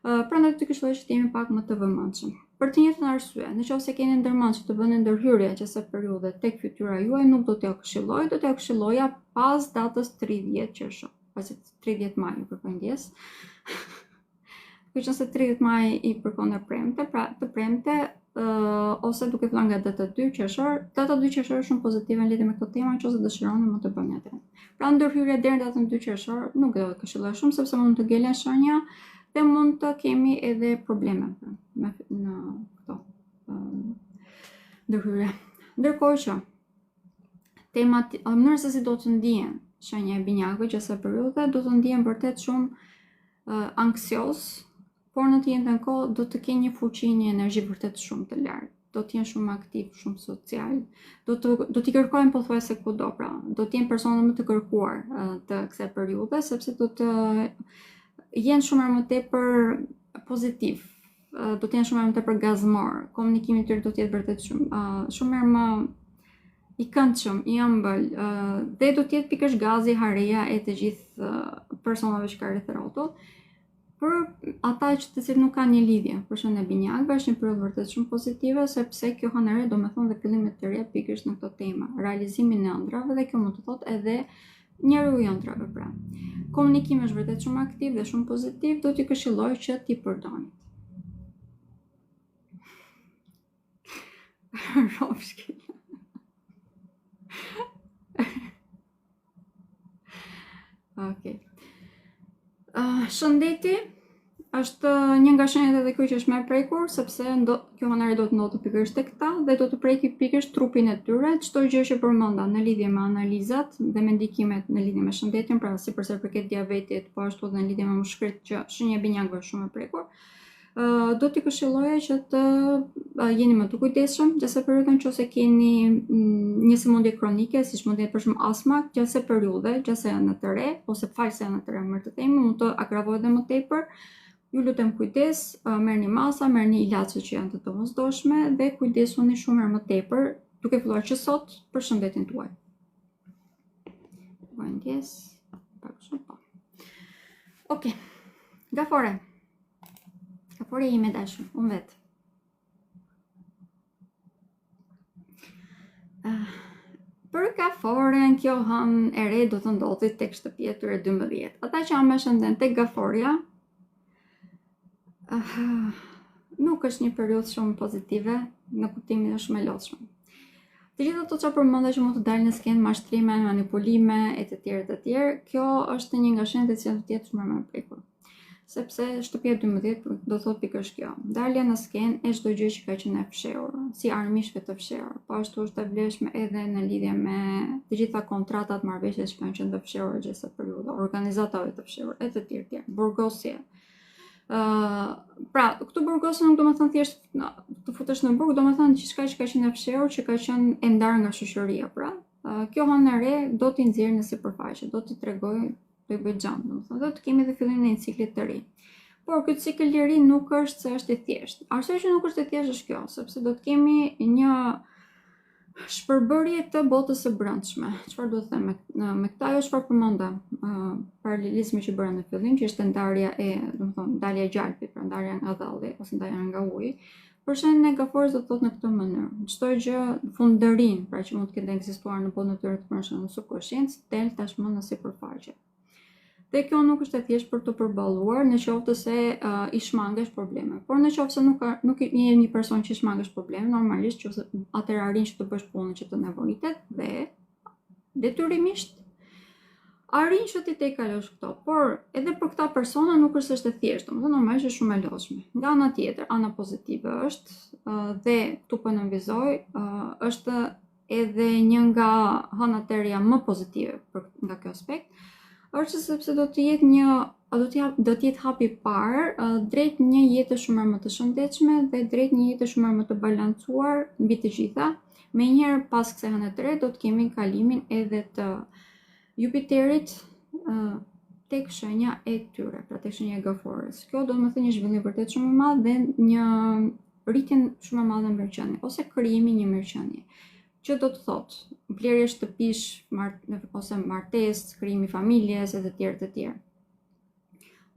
Speaker 1: prandaj do t'i këshilloj që të jemi pak më të vëmendshëm. Për të njëjtën arsye, në qoftë se keni ndërmend që të bëni ndërhyrje gjatë kësaj periudhe tek fytyra juaj, nuk do t'ja këshilloj, do t'ja këshilloja pas datës 30 qershor, pas 30 maj, ju kërkoj ndjesë. Duke qenë se 30 maj i përkon e premte, pra të premte uh, ose duke filluar nga data 2 qershor, data 2 qershor është shumë pozitive në lidhje me këto tema, nëse dëshironi mund të bëni atë. Pra ndërhyrje deri në datën 2 qershor nuk do të këshilloj shumë sepse mund të ngelen shenja dhe mund të kemi edhe probleme pra, me në këto ndërhyrje. Ndërkohë që temat, mënyra se si do të ndihen shenja e binjakëve gjatë kësaj periudhe, do të ndihen vërtet shumë uh, anksioz, por në të njëjtën kohë do të kenë një fuqi, një energji vërtet shumë të lartë. Do të jenë shumë aktiv, shumë social. Do të do t'i kërkojnë pothuajse kudo, pra, do të jenë persona më të kërkuar të kësaj periudhe sepse do të jenë shumë më tepër pozitiv, do të jenë shumë më tepër gazmor. Komunikimi i tyre do të jetë vërtet shumë shumë herë më i këndshëm, i ëmbël, dhe do të jetë pikërisht gazi hareja e të gjithë personave që ka rreth rrotull. Për ata që të cilët nuk kanë një lidhje, për shenjën e binjakëve është një periudhë vërtet shumë pozitive sepse kjo hënë e re do me thonë dhe fillime të reja pikërisht në këto tema, realizimin e ëndrrave dhe kjo mund të thotë edhe njeriu i ëndrrave pra. Komunikimi është vërtet shumë aktiv dhe shumë pozitiv, do t'ju këshilloj që t'i përdorni. Rofshki. Okej. Uh, shëndeti është një nga shenjat edhe kjo që është më e prekur, sepse ndo, kjo hënë e re do të ndodhë pikërisht tek ta dhe do të preki pikërisht trupin e tyre, çdo gjë që përmenda në lidhje me analizat dhe me ndikimet në lidhje me shëndetin, pra si për sa i përket diabetit, po ashtu edhe në lidhje me mushkëritë që shenja e binjakëve është shumë e prekur. Do t'ju këshilloja që të jeni më të kujdesshëm gjatë kësaj periudhe nëse keni mm, një sëmundje kronike, siç mund të jetë për shembull astma, gjatë kësaj periudhe, gjatë kësaj hëne të re ose falë kësaj hëne të re, më të themi, mund të agravohet edhe më tepër. Ju lutem kujdes, merrni masa, merrni ilaçe që janë të domosdoshme dhe kujdesuni shumë herë më tepër, duke filluar që sot për shëndetin tuaj. Po ndjes, pak shumë po. Okej. Gaforre. Gaforre ime e dashur, unë vetë. Uh, për gaforret. gaforen, kjo hënë e re do të ndodhi tek shtëpia e tyre 12. Ata që janë me ascendent tek gaforja, uh, nuk është një periudhë shumë pozitive, në kuptimin është shumë e lodhshme. Të gjitha ato që përmenda që mund të dalin në skenë mashtrime, manipulime e të tjerë të tjerë, kjo është një nga shenjat e cilat do të jetë shumë më e prekur. Sepse shtëpia 12 do thotë pikërisht kjo. Dalja në skenë e çdo gjë që ka qenë e fshehur, si armiqve të fshehur. Po ashtu është e vlefshme edhe në lidhje me të gjitha kontratat, marrëveshjet që kanë qenë të fshehura gjatë kësaj periudhe, organizatave të fshehura e të tjerë tjerë. Burgosje. Uh, pra, këtu burgosje nuk do me thënë thjesht të futesh në burg, do me thënë gjithçka që ka qenë e fshehur, që ka qenë e ndarë nga shoqëria, pra. Uh, kjo hënë e re do t'i nxjerrë në sipërfaqe, do t'i tregojë do i bëjë xham, domethënë, do të kemi dhe fillimin e një cikli të ri. Por ky cikël i ri nuk është se është i thjeshtë. Arsyeja që nuk është e thjeshtë është kjo, sepse do të kemi një shpërbërje të botës së brendshme. Çfarë do të them me me këtë ajo çfarë përmenda, uh, paralelizmi që bëra në fillim, që ishte ndarja e, domethënë, dalja e gjalpit, pra ndarja nga dhalli ose ndarja nga uji. Për shenjën e gafores do të thotë në këtë mënyrë. Çdo gjë fundërrinë, pra që mund të ketë ekzistuar në botën e tyre të brendshme në subkonsciencë, del tashmë në sipërfaqe. Dhe kjo nuk është e thjeshtë për të përballuar në qoftë se uh, i shmangesh probleme. Por në qoftë se nuk nuk je një person që i shmangesh probleme, normalisht që atëherë arrin që të bësh punën që të nevojitet dhe detyrimisht arrin që t'i tejkalosh këto, por edhe për këta persona nuk është se është e thjeshtë, domethënë normalisht është shumë e lodhshme. Nga ana tjetër, ana pozitive është dhe këtu po nënvizoj, është edhe një nga hënat e reja më pozitive për nga ky aspekt, është sepse do të jetë një do të jap, do të jetë hapi i parë drejt një jete shumë më të shëndetshme dhe drejt një jete shumë më të balancuar mbi të gjitha. Menjëherë pas kësaj hëne të re do të kemi kalimin edhe të Jupiterit tek shenja e tyre, pra tek shenja e gafores. Kjo do të thotë një zhvillim vërtet shumë i madh dhe një rritje shumë e madhe në mirëqenie ose krijimi një mirëqenie. Që do të thotë blerje shtëpish mart ose martesë, krijimi i familjes e të tjerë të tjerë.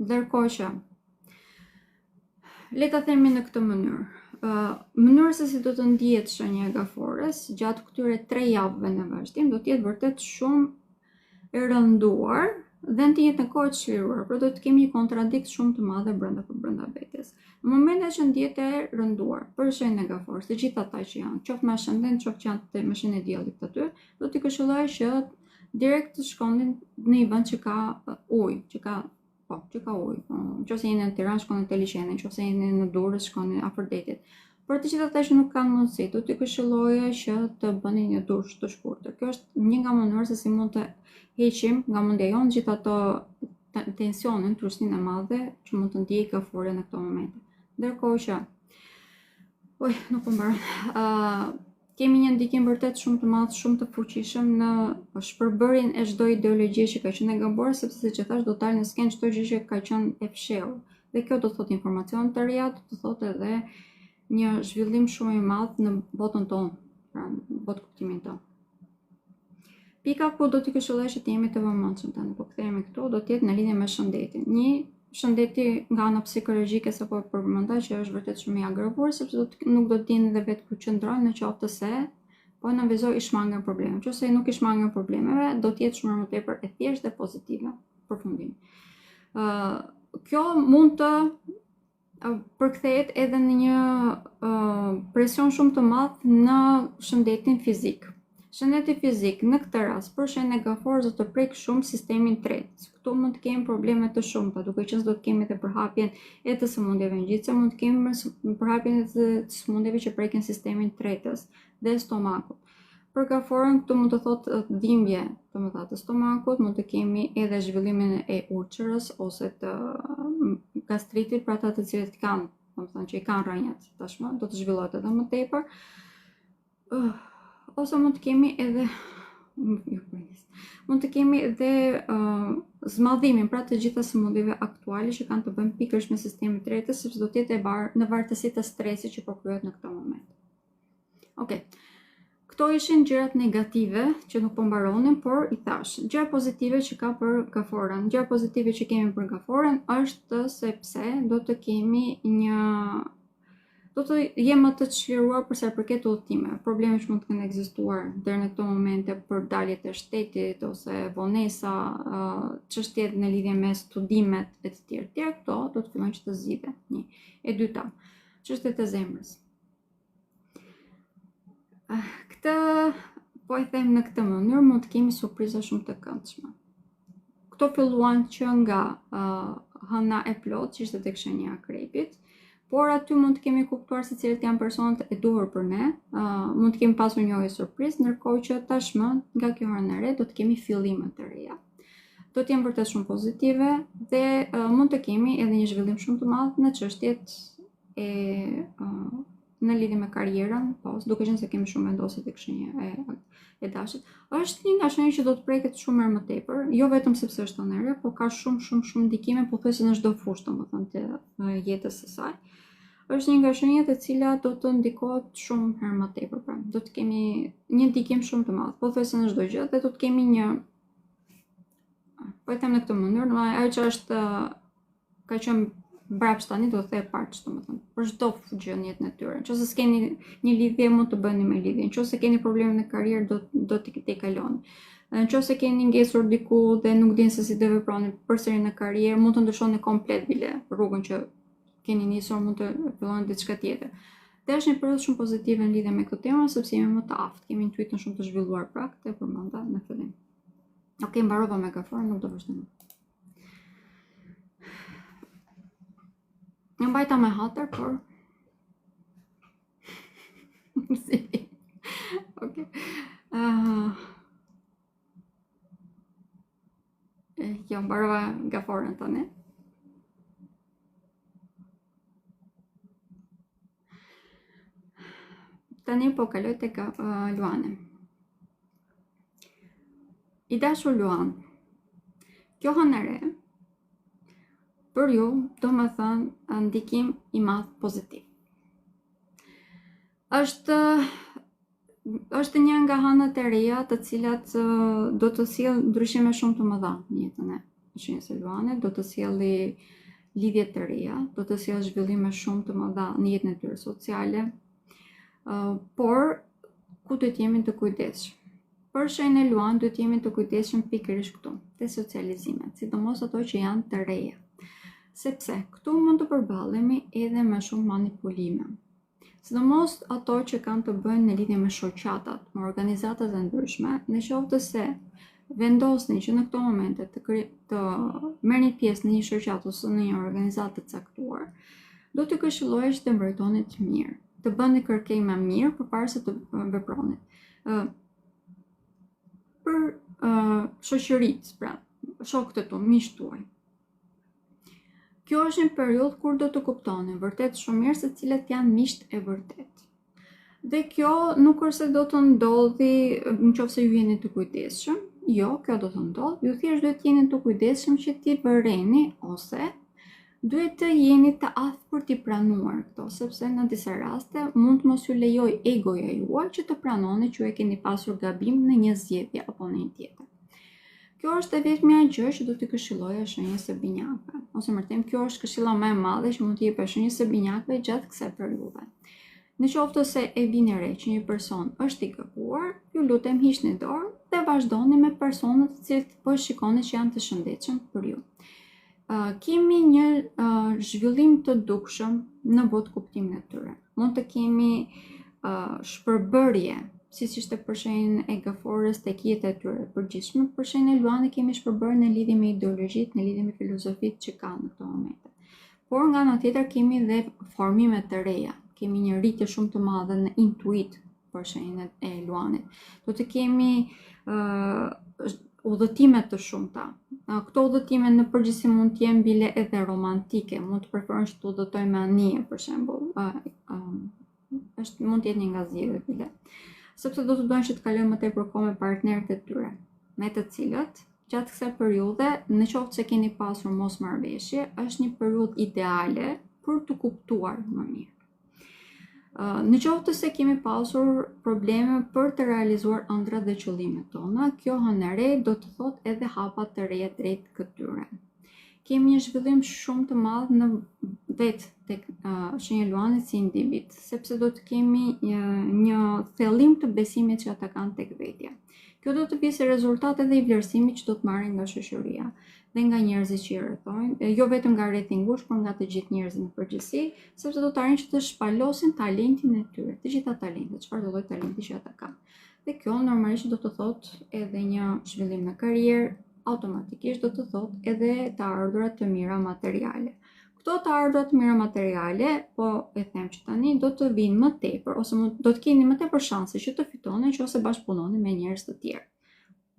Speaker 1: Ndërkohë që le ta themi në këtë mënyrë, uh, mënyra se si do të ndihet shenja e gafores gjatë këtyre tre javëve në vazhdim do të jetë vërtet shumë e rënduar dhe në të njëjtën kohë e çliruar, pra do të kemi një kontradikt shumë të madhe brenda për brenda vetes. Në momentin që ndihet e rënduar, për shenjën e gafores, të gjithë ata që janë, qoftë me ascendent, qoftë që janë me shenjën e diellit aty, do t'i këshilloja që direkt të shkonin në një vend që ka ujë, që ka po, që ka ujë. Po, nëse jeni në Tiranë, shkoni te liqeni, nëse jeni në Durrës, shkoni afër detit. Për të gjithë ata që nuk kanë mundësi, do t'i këshilloja që të bëni një dush të shkurtër. Kjo është një nga mënyrat se si mund të heqim nga mendja jonë gjithë ato tensionin, trysninë e madhe që mund të ndjejë gaforja në këto momente. Ndërkohë që Oj, nuk po mbaron. Uh, kemi një ndikim vërtet shumë të madh, shumë të fuqishëm në shpërbërjen e çdo ideologjie që ka qenë e gabuar, sepse siç e thashë do të dalë në skenë çdo gjë që ka qenë e fshehur. Dhe kjo do të thotë informacion të reja, do të thotë edhe një zhvillim shumë i madh në botën tonë, pra në botëkuptimin tonë. Pika ku do t'i këshilloj që të jemi të vëmendshëm tani, po kthehemi këtu, do të jetë në lidhje me shëndetin. Një shëndeti nga ana psikologjike sapo e përmenda që është vërtet shumë i agravuar sepse do të nuk do të dinë edhe vetë ku qëndrojnë në qoftë se po nënvizoj i shmangen problemeve. Nëse nuk i shmangen problemeve, do të jetë shumë më tepër e thjeshtë dhe pozitive përfundimi. Ë uh, kjo mund të përkthehet edhe në një uh, presion shumë të madh në shëndetin fizik. Shëndeti fizik në këtë rast për shenjën e gafores do të prek shumë sistemin tretës. Këtu mund të kemi probleme të shumta, duke qenë se do të kemi edhe përhapjen e të sëmundjeve ngjitëse, mund të kemi përhapjen e të sëmundjeve që prekin sistemin tretës dhe stomakut. Për gaforen këtu mund të thotë dhimbje të mëdha të stomakut, mund të kemi edhe zhvillimin e ulçerës ose të mm, gastritit për ata të cilët kanë, domethënë që i kanë rrënjët tashmë, do të zhvillohet edhe më tepër. Uh, ose mund të kemi edhe ju përnis. Mund të kemi edhe uh, zmadhimin, pra të gjitha sëmundjeve aktuale që kanë të bëjnë pikërisht me sistemin tretës, sepse do të jetë e var në vartësi të stresit që po krijohet në këtë moment. Ok. Këto ishin gjërat negative që nuk po mbaronin, por i thashë. Gjëra pozitive që ka për gaforen. Gjëra pozitive që kemi për gaforen është sepse do të kemi një Do të jenë më të çliruar për sa i përket udhëtimeve, probleme që mund të kenë ekzistuar deri në këto momente për daljet e shtetit ose vonesa, çështjet në lidhje me studimet e të tjerë, të tjerë, këto do të fillojnë që të zgjidhen. Një. E dyta, çështjet e zemrës. Ah, këtë po e them në këtë mënyrë, mund të kemi surpriza shumë të këndshme. Këto filluan që nga uh, hëna e plotë, që ishte tek shenja e akrepit, por aty mund të kemi kuptuar se cilët janë personat e duhur për ne, uh, mund të kemi pasur njohje surprizë, ndërkohë që tashmë nga kjo hënë e re do të kemi fillime të reja. Do të jenë vërtet shumë pozitive dhe uh, mund të kemi edhe një zhvillim shumë të madh në çështjet e uh, në lidhje me karrierën, po, duke qenë se kemi shumë vendosje tek shenja e e dashit. Është një nga shenjat që do të preket shumë herë më tepër, jo vetëm sepse është hënë e re, por ka shumë shumë shumë ndikime pothuajse në çdo fushë, domethënë të jetës së saj. Është një nga shenjat e cila do të ndikohet shumë herë më tepër, pra do të kemi një ndikim shumë të madh, pothuajse në çdo gjë dhe do të kemi një po e them në këtë mënyrë, domethënë ajo që është ka qenë mbrapsht tani do të kthehet parç, domethënë, për çdo gjë në jetën e tyre. Nëse s'keni një lidhje, mund të bëni me lidhje. Nëse keni probleme në karrierë, do do t'i tejkaloni. Nëse keni ngecur diku dhe nuk dini se si të veproni përsëri në karrierë, mund të ndryshoni komplet bile rrugën që keni nisur, mund të filloni diçka tjetër. Dhe është një periudhë shumë pozitive në lidhje me këtë temë, sepse jemi më të aftë, kemi intuitën shumë të zhvilluar, pra këtë e përmenda në fillim. Ok, mbarova me gaforen, nuk do vazhdoj më. E mbajta me hatër, por... si... Ok. Uh... Jo, mbarova gaforen tani. Tani po kaloj tek uh, Luani. I dashur Luan, kjo hënë e re, për ju domethënë ndikim i madh pozitiv. Është është një nga hënat e reja të cilat do të sjellë ndryshime shumë të mëdha në jetën e shenjës së Luanit, do të sjellë lidhje të reja, do të sjellë zhvillime shumë të mëdha në jetën e tyre sociale, por ku duhet të jemi të kujdesshëm? Për shenjën e Luan duhet të jemi të kujdesshëm pikërisht këtu, te socializimet, sidomos ato që janë të reja. Sepse këtu mund të përballemi edhe me shumë manipulime. Sidomos ato që kanë të bëjnë në lidhje me shoqatat, me organizatat e ndryshme, në qoftë se vendosni që në këto momente të kri, të merrni pjesë në një shoqatë ose në një organizatë të caktuar, do t'ju këshilloja që të vrojtonit mirë, të bëni kërkime mirë përpara se të veproni. Ë për uh, shoqëritë, pra, shokët e tu, miqtë tuaj. Kjo është një periudhë kur do të kuptoni vërtet shumë mirë se cilët janë miqtë e vërtetë. Dhe kjo nuk është se do të ndodhi në qoftë se ju jeni të kujdesshëm, jo, kjo do të ndodhë, ju thjesht duhet të jeni të kujdesshëm që t'i vëreni ose duhet të jeni të aftë për t'i pranuar këto, sepse në disa raste mund të mos ju lejojë egoja juaj që të pranoni që ju e keni pasur gabim në një zgjedhje apo në një tjetër. Kjo është e vetmja gjë që do t'i këshilloja shenjës së binjakëve. Ose më them, kjo është këshilla më e madhe që mund t'i jepja shenjës së binjakëve gjatë kësaj periudhe. Në qoftë se e vini re që një person është i gabuar, ju lutem hiqni dorë dhe vazhdoni me personat të cilët po shikoni që janë të shëndetshëm për ju. Uh, kemi një uh, zhvillim të dukshëm në botëkuptimin e tyre. Mund të kemi uh, shpërbërje, siç ishte për shenjën e gaforës tek jeta e tyre e përgjithshme, për shenjën e Luanit kemi shpërbërje në lidhje me ideologjitë, në lidhje me filozofitë që kanë në këto momente. Por nga ana tjetër kemi dhe formime të reja, kemi një rritje shumë të madhe në intuitë për shenjën e Luanit. Do të kemi uh, udhëtime të shumta. Këto udhëtime në përgjithësi mund të jenë bile edhe romantike, mund të preferojnë që të udhëtojnë me anije për shembull. Është mund të jetë një nga zgjedhjet bile. Sepse do të duan që të kalojnë më tepër kohë me partnerët e tyre, me të cilët gjatë kësaj periudhe, në qoftë se keni pasur mosmarrëveshje, është një periudhë ideale për t'u kuptuar më mirë. Në qoftë se kemi pasur probleme për të realizuar ëndrrat dhe qëllimet tona, kjo hënë e re do të thotë edhe hapa të reja drejt këtyre. Kemi një zhvillim shumë të madh në vetë tek uh, shenja e Luanit si individ, sepse do të kemi një, një thellim të besimit që ata kanë tek vetja. Kjo do të vijë si rezultat edhe i vlerësimit që do të marrin nga shoqëria dhe nga njerëzit që i rrethojnë, jo vetëm nga rrethi i ngushtë, por nga të gjithë njerëzit në përgjithësi, sepse do të arrijnë që të shpalosin talentin e tyre, të gjitha talentet, çfarëdo lloj talenti që ata kanë. Dhe kjo normalisht do të thotë edhe një zhvillim në karrierë, automatikisht do të thotë edhe të ardhura të mira materiale. Këto të ardhura të mira materiale, po e them që tani do të vijnë më tepër ose mund do të keni më tepër shanse që të fitoni nëse bashkëpunoni me njerëz të tjerë.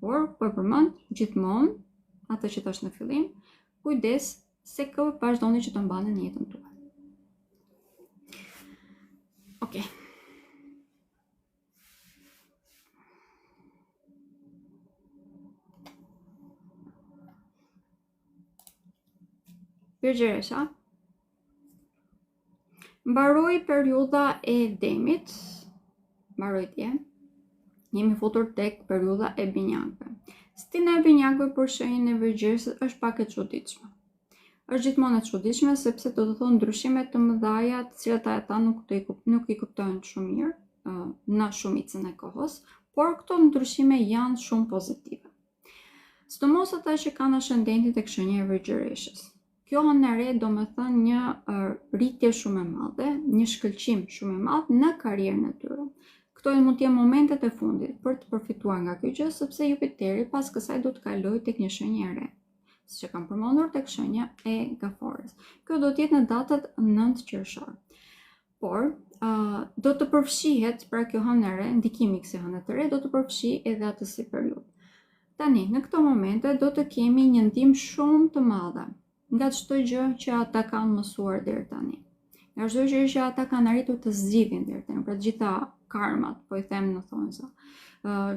Speaker 1: Por, po e përmend gjithmonë atë që thashë në fillim, kujdes se kë vazhdoni që të mbani në jetën tuaj. Okej. Okay. Virgjëresha. Mbaroi periudha e demit, mbaroi dje, jemi futur tek periudha e binjakëve. Stina e binjakëve për shenjën e virgjëreshës është pak e çuditshme. Është gjithmonë e çuditshme sepse do të thotë ndryshime të mëdha të cilat ata nuk të nuk i kuptojnë shumë mirë në shumicën e kohës, por këto ndryshime janë shumë pozitive. Sidomos ata që kanë ascendentin tek shenja e virgjëreshës. Kjo hënë e re do me thënë një rritje shumë e madhe, një shkëlqim shumë i madh në karrierën e tyre. Këto mund të jenë momentet e fundit për të përfituar nga kjo gjë, sepse Jupiteri pas kësaj do të kalojë tek një shenjë e re, siç e kam përmendur tek shenja e Gaforres. Kjo do të jetë në datët 9 qershor. Por, uh, do të përfshihet, pra kjo hënë e re, ndikimi i kësaj hëne të re do të përfshijë edhe atë si periudhë. Tani, në këto momente do të kemi një ndihmë shumë të madhe nga çdo gjë që ata kanë mësuar deri tani. Nga çdo gjë që ata kanë arritur të zgjidhin deri tani, pra të gjitha karmat, po i them në thonjza.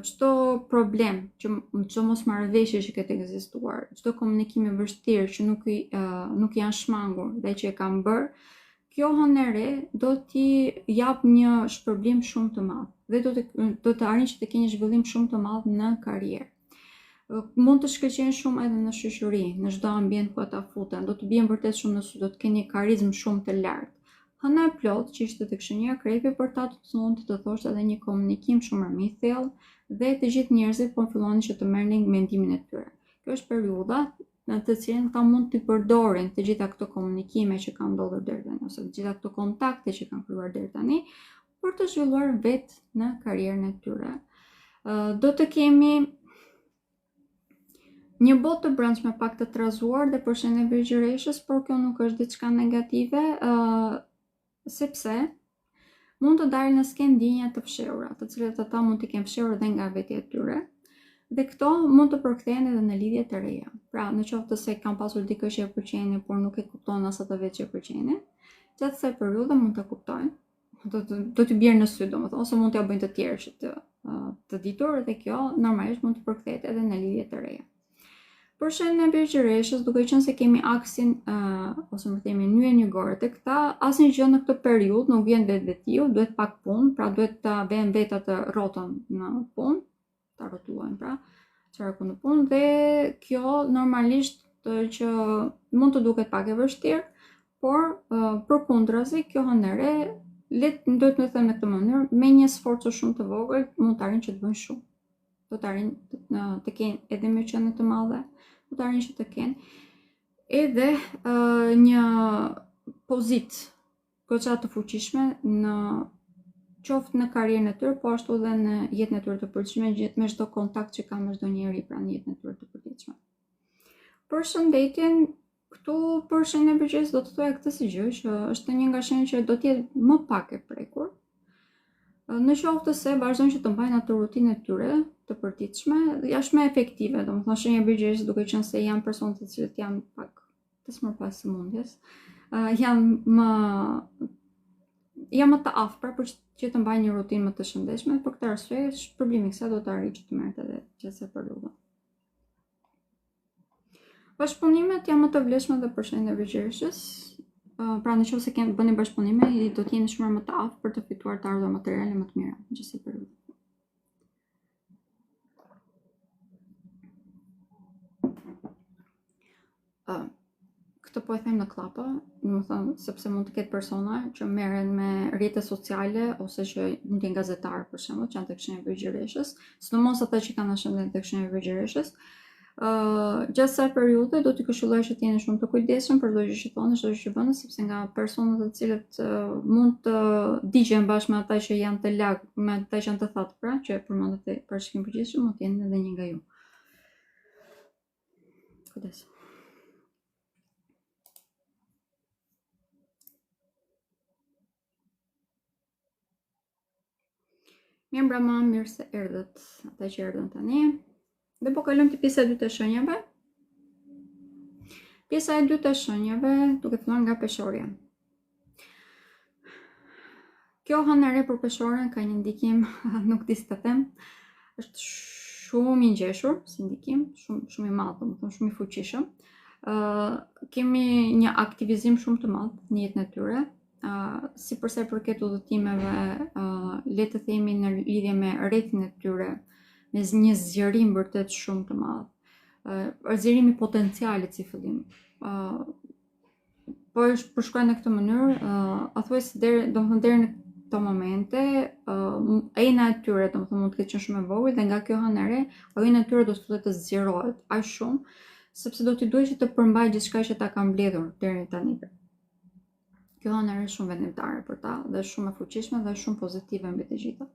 Speaker 1: Çdo problem që çdo mosmarrëveshje që ketë ekzistuar, çdo komunikim i vështirë që nuk i nuk i janë shmangur dhe që e kanë bërë, Kjo hënë e re do t'i japë një shpërblim shumë të madh dhe do të do të arrijnë që të kenë një zhvillim shumë të madh në karrierë. Mund të shkëlqejnë shumë edhe në shoqëri, në çdo ambient ku ata futen, do të bien vërtet shumë në sy, do të kenë një karizmë shumë të lartë. Hëna e plotë që ishte tek shenja e Akrepit për ta do të mund të thoshte edhe një komunikim shumë më i thellë dhe të gjithë njerëzit po fillonin që të merrnin mendimin e tyre. Kjo është periudha në të cilën ata mund t'i përdorin të gjitha këto komunikime që kanë ndodhur deri tani ose të gjitha këto kontakte që kanë krijuar deri tani për të zhvilluar vetë në karrierën e tyre. Do të kemi një botë të brendshme pak të trazuar dhe për shenjën e virgjëreshës, por kjo nuk është diçka negative, sepse mund të dalin në skenë ndjenja të fshehura, të cilat ata mund t'i kenë fshehur dhe nga vetja e tyre. Dhe këto mund të përkthehen edhe në lidhje të reja. Pra, në qoftë se kanë pasur dikë që e pëlqenin, por nuk e kupton as atë vetë që e pëlqenin, gjatë kësaj periudhe mund ta kuptojnë. Do të do t'u bjerë në sy, domethënë, ose mund t'ia bëjnë të tjerë që të të ditur dhe kjo normalisht mund të përkthehet edhe në lidhje të reja. Për shenjën e virgjëreshës, duke qenë se kemi aksin uh, ose më themi nyjen jugore te këta, asnjë gjë në këtë periudhë nuk vjen vetvetiu, duhet pak punë, pra duhet ta vënë vetë atë rrotën në punë, ta rrotullojnë pra, çarkun në punë dhe kjo normalisht të që mund të duket pak e vështirë, por uh, përkundrazi kjo hënë e re le të do të them në këtë mënyrë, me një sforco shumë të vogël mund të arrijnë që të bëjnë shumë. do të arrijnë të, të kenë edhe mirëqenie të madhe, do të arrijnë që të kenë edhe uh, një pozitë goxha të fuqishme në qoftë në karrierën e tyre, po ashtu edhe në jetën e tyre të përditshme, gjithë me çdo kontakt që kanë me çdo njeri pra në jetën e tyre të përditshme. Për shëndetin, këtu për shenjën e virgjëreshës do të thoja këtë si gjë që është një nga shenjat që do të jetë më pak e prekur. Në qoftë se vazhdojnë që të mbajnë atë rutinën e tyre të përditshme, është më efektive, domethënë shenja e virgjëreshës duke qenë se janë persona të cilët janë pak të sëmurë pas sëmundjes, uh, janë më janë më të aftë pra për që të mbajnë një rutinë më të shëndetshme, për këtë arsye shpërblimi i kësaj do të arrijë që të merret edhe gjatë kësaj periudhe. Bashkëpunimet janë më të vlefshme dhe për shenjën e virgjëreshës. Pra në qoftë se keni bëni bashkëpunime, do të jeni shumë më të aftë për të fituar të ardhura materiale më të mira në gjithë periudhën. Uh, Këtë po e them në kllapa, domethënë, sepse mund të ketë persona që merren me rrjete sociale ose që mund të jenë gazetarë për shembull, që janë tek shenja e Virgjëreshës, sidomos ata që kanë ascendent tek shenja e Virgjëreshës. Ë uh, gjatë kësaj periudhe do t'i këshilloj që të jeni shumë të kujdesshëm për çdo gjë që thoni, çdo gjë që bëni, sepse nga personat të cilët uh, mund të digjen bashkë me ata që janë të lag, me ata që janë të thatë, pra, që e përmenda te parashikimi i përgjithshëm, mund të jenë edhe një nga ju. Kujdes. Mirëmbrëma, mirë se erdhët, ata që erdhën tani. Dhe po kalojmë te pjesa e dytë e shenjave. Pjesa e dytë e shenjave, duke filluar nga peshorja. Kjo hënë e re për peshoren ka një ndikim, nuk di si ta them, është shumë i ngjeshur si ndikim, shumë shumë i madh, domethënë shumë i fuqishëm. Ë uh, kemi një aktivizim shumë të madh në jetën e tyre. Ë uh, si për sa i përket udhëtimeve, ë uh, le të themi në lidhje me rrethin e tyre, me një zgjerim vërtet shumë të madh. Ë uh, zgjerim i potencialit si fillim. Ë uh, po e përshkruaj në këtë mënyrë, uh, a thua se deri, domethënë deri në këto momente, uh, ena e tyre, domethënë mund të ketë qenë shumë e vogël dhe nga kjo hënë e re, ena e tyre do të fillojë të zgjerohet aq shumë, sepse do t'i duhet që të përmbajë gjithçka që ata kanë mbledhur deri tani. Kjo hënë e re shumë vendimtare për ta dhe shumë e fuqishme dhe shumë pozitive mbi të gjitha.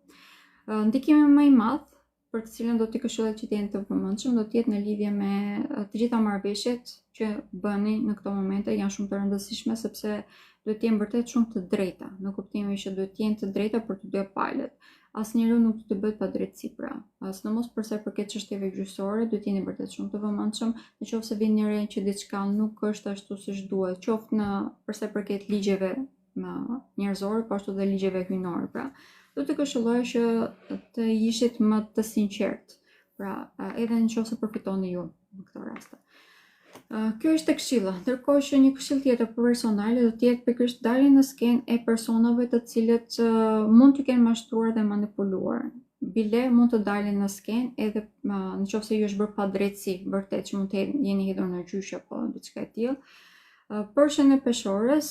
Speaker 1: Uh, ndikimi më i madh për të cilën do t'i këshilloj që të jeni të vëmendshëm, do të jetë në lidhje me të gjitha marrëveshjet që bëni në këto momente janë shumë të rëndësishme sepse duhet të jenë vërtet shumë të drejta, në kuptimin që duhet të jenë të drejta për të dyja palët. Asnjëri nuk do të bëhet padrejtësi pra. Sidomos për sa i përket çështjeve gjyqësore, duhet të jeni vërtet shumë të vëmendshëm, në qoftë se vini re që diçka nuk është ashtu siç duhet, qoftë në për sa i përket ligjeve më njerëzore, po ashtu dhe ligjeve hyjnore, pra. Do të këshilloj që të ishit më të sinqertë, pra edhe në qoftë se përfitoni ju në këto raste. Kjo është këshilla, ndërkohë që një këshillë tjetër personale do të jetë pikërisht dalja në skenë e personave të cilët mund t'ju kenë mashtruar dhe manipuluar. Bile mund të dalin në skenë edhe në qoftë se ju është bërë padrejtësi, vërtet që mund të jeni hedhur në gjyq apo diçka e tillë. Për shenjën e peshores,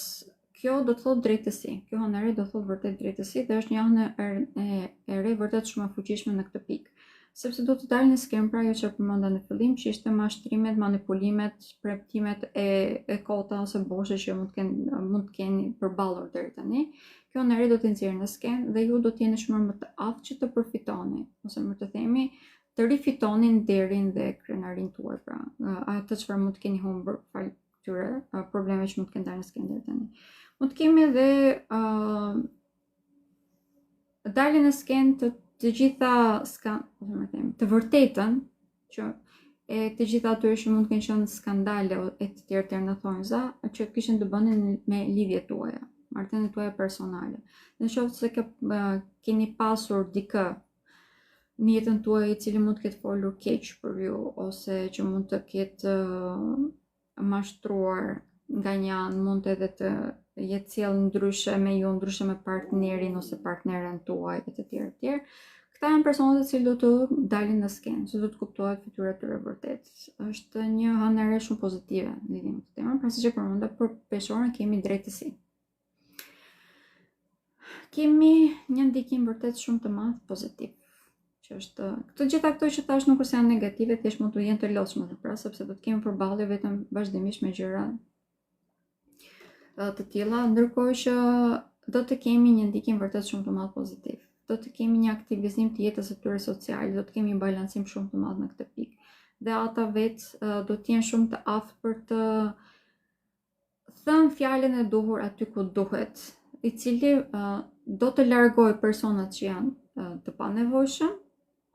Speaker 1: kjo do të thotë drejtësi. Kjo hënë e re do të thotë vërtet drejtësi dhe është një hënë e, e, e re vërtet shumë e fuqishme në këtë pikë. Sepse do të dalë në skenë pra ajo që përmenda në fillim, që ishte mashtrimet, manipulimet, premtimet e, e kota ose boshe që mund të kenë mund të keni përballur deri tani. Kjo hënë e re do të nxjerrë në skenë dhe ju do të jeni shumë më të aftë që të përfitoni, ose më të themi, të rifitoni nderin dhe krenarinë tuaj, pra atë çfarë mund të keni humbur falë këtyre problemeve që mund të kenë dalë në skenë deri tani. Mund të kemi edhe uh, daljen në skenë të të gjitha ska, ose më themi, të vërtetën që e të gjitha atyre që mund të kenë qenë skandale e të tjerë të në thonjza, që kishin të bënin me lidhjet tuaja, marrëdhëniet tuaja personale. Në qoftë se ke, keni pasur dikë në jetën tuaj i cili mund të ketë folur keq për ju ose që mund të ketë mashtruar nga një anë, mund edhe të jetë sjellë ndryshe me ju, ndryshe me partnerin ose partneren tuaj e të tjerë të tjerë. Këta janë personat të cilët do të dalin në skenë, që do të kuptohet fytyra e tyre vërtet. Është një hënë e re shumë pozitive në lidhje me këtë temën, pra siç e përmenda për peshoren kemi drejtësi. Kemi një ndikim vërtet shumë të madh pozitiv që është të gjitha këto që thashë nuk është se janë negative, thjesht mund të jenë të lodhshme, pra sepse do të kemi përballje vetëm vazhdimisht me gjëra të tilla, ndërkohë që do të kemi një ndikim vërtet shumë të madh pozitiv. Do të kemi një aktivizim të jetës së tyre sociale, do të kemi një balancim shumë të madh në këtë pikë. Dhe ata vetë do të jenë shumë të aftë për të thënë fjalën e duhur aty ku duhet, i cili uh, do të largojë personat që janë uh, të panevojshëm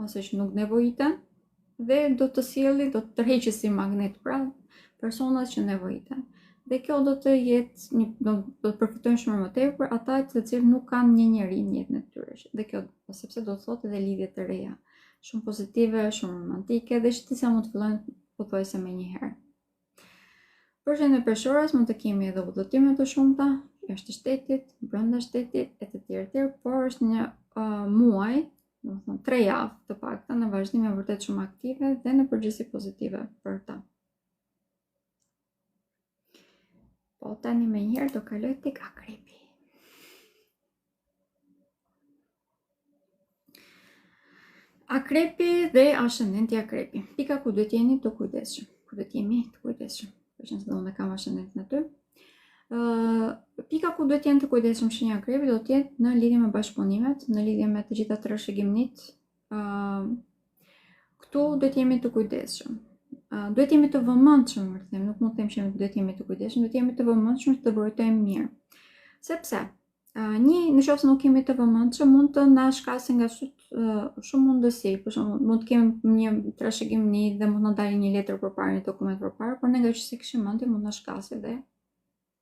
Speaker 1: ose që nuk nevojiten dhe do të sjelli, do të tërheqë si magnet pra personat që nevojiten. Dhe kjo do të jetë një do, do të përfitojnë shumë më tepër ata të cilët nuk kanë një njeri në jetën e tyre. Dhe kjo sepse do të thotë edhe lidhje të reja, shumë pozitive, shumë romantike dhe që disa mund të fillojnë pothuajse menjëherë. Për shenjën e peshores mund të kemi edhe udhëtime të shumta, jashtë shtetit, brenda shtetit e të tjerë tjerë, por është një uh, muaj, domethënë tre javë të paktën në vazhdim e vërtet shumë aktive dhe në përgjithësi pozitive për ta. Po tani menjëherë do kaloj tek akrepi. Akrepi dhe ascendenti akrepi. Pika ku duhet jeni të kujdesshëm. Ku duhet jemi të kujdesshëm. Po qe se unë kam ascendentin aty. Ë pika ku duhet jeni të kujdesshëm shenja akrepi do të jetë në lidhje me bashkëpunimet, në lidhje me të gjitha trashëgimitë, Këtu duhet jemi të kujdesshëm. Duhet jemi të vëmendshëm, më them, nuk mund të them që duhet jemi të kujdesshëm, duhet jemi të vëmendshëm të vrojtojmë mirë. Sepse një, në qoftë se nuk jemi të vëmendshëm, mund të na shkasin nga sytë shumë mundësi, për shembull, mund të kemi një trashëgimi dhe mund të na dalë një letër përpara, një dokument përpara, por ne ngaqë s'e kishim mendjen mund të na shkasë dhe